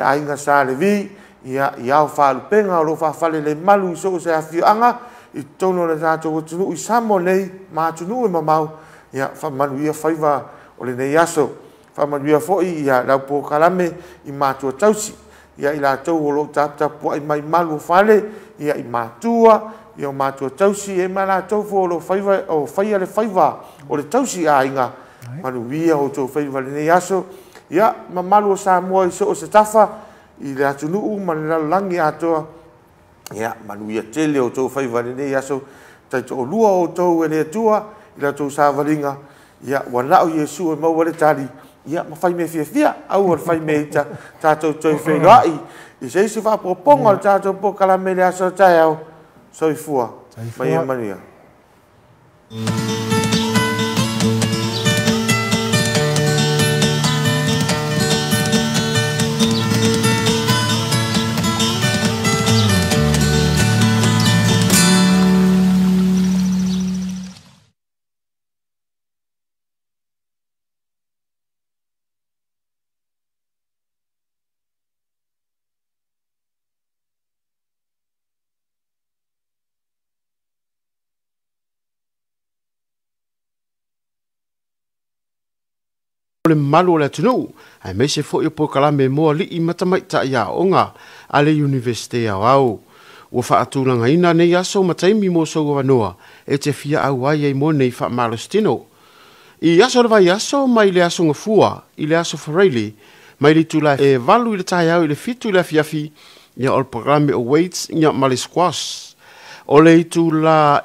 aiga Sa Levi, ia, i ao faalupega o lo o faafalelemalu i so o se afioaga i totonu o le tatou atunuu i Samoa nei ma atunuu e mamao. Ia, faamanuia faiva o lenei aso. Faamanuia foi ia lau polokalame i matua tausi, ia, i latou o lo o taputapuai mai malu o fale, ia, i matua, ia, o matua tausi, e ma latou foi o lo o faia le faiva o le tausi aiga. Manuia o outou faiva lenei aso. Ia, mamalu o Samoa i so o se tafa i le atunuu ma le lalolagi atoa, ia, manuia tele o outou faiva lenei aso. Taitoalua o outou e le Atua i la outou savaliga, ia, ua nao Iesu e maua le tali, ia, ma fai mea fiafia, aua le fai mea ita. Tatou toe feiloai i se isi faaopoopoga o le tatou polokalame i le aso a taeao. Soifua ma ia manuia. O le mamalu o le atunuu, aemaise foi o polokalame mo alii ma tamaitai aoga a le Iunivesite Aoao. Ua faatulagaina nei aso ma taimi mo sou avanoa e te fia auai ai mo nei faamalositino. I aso o le vaiaso mai le aso Gafua i le aso Faraile, mai le itula e 8 i le taeao i le 7 i le afiafi, ia, o le polokalame o weights, ia, ma le squash. O le itula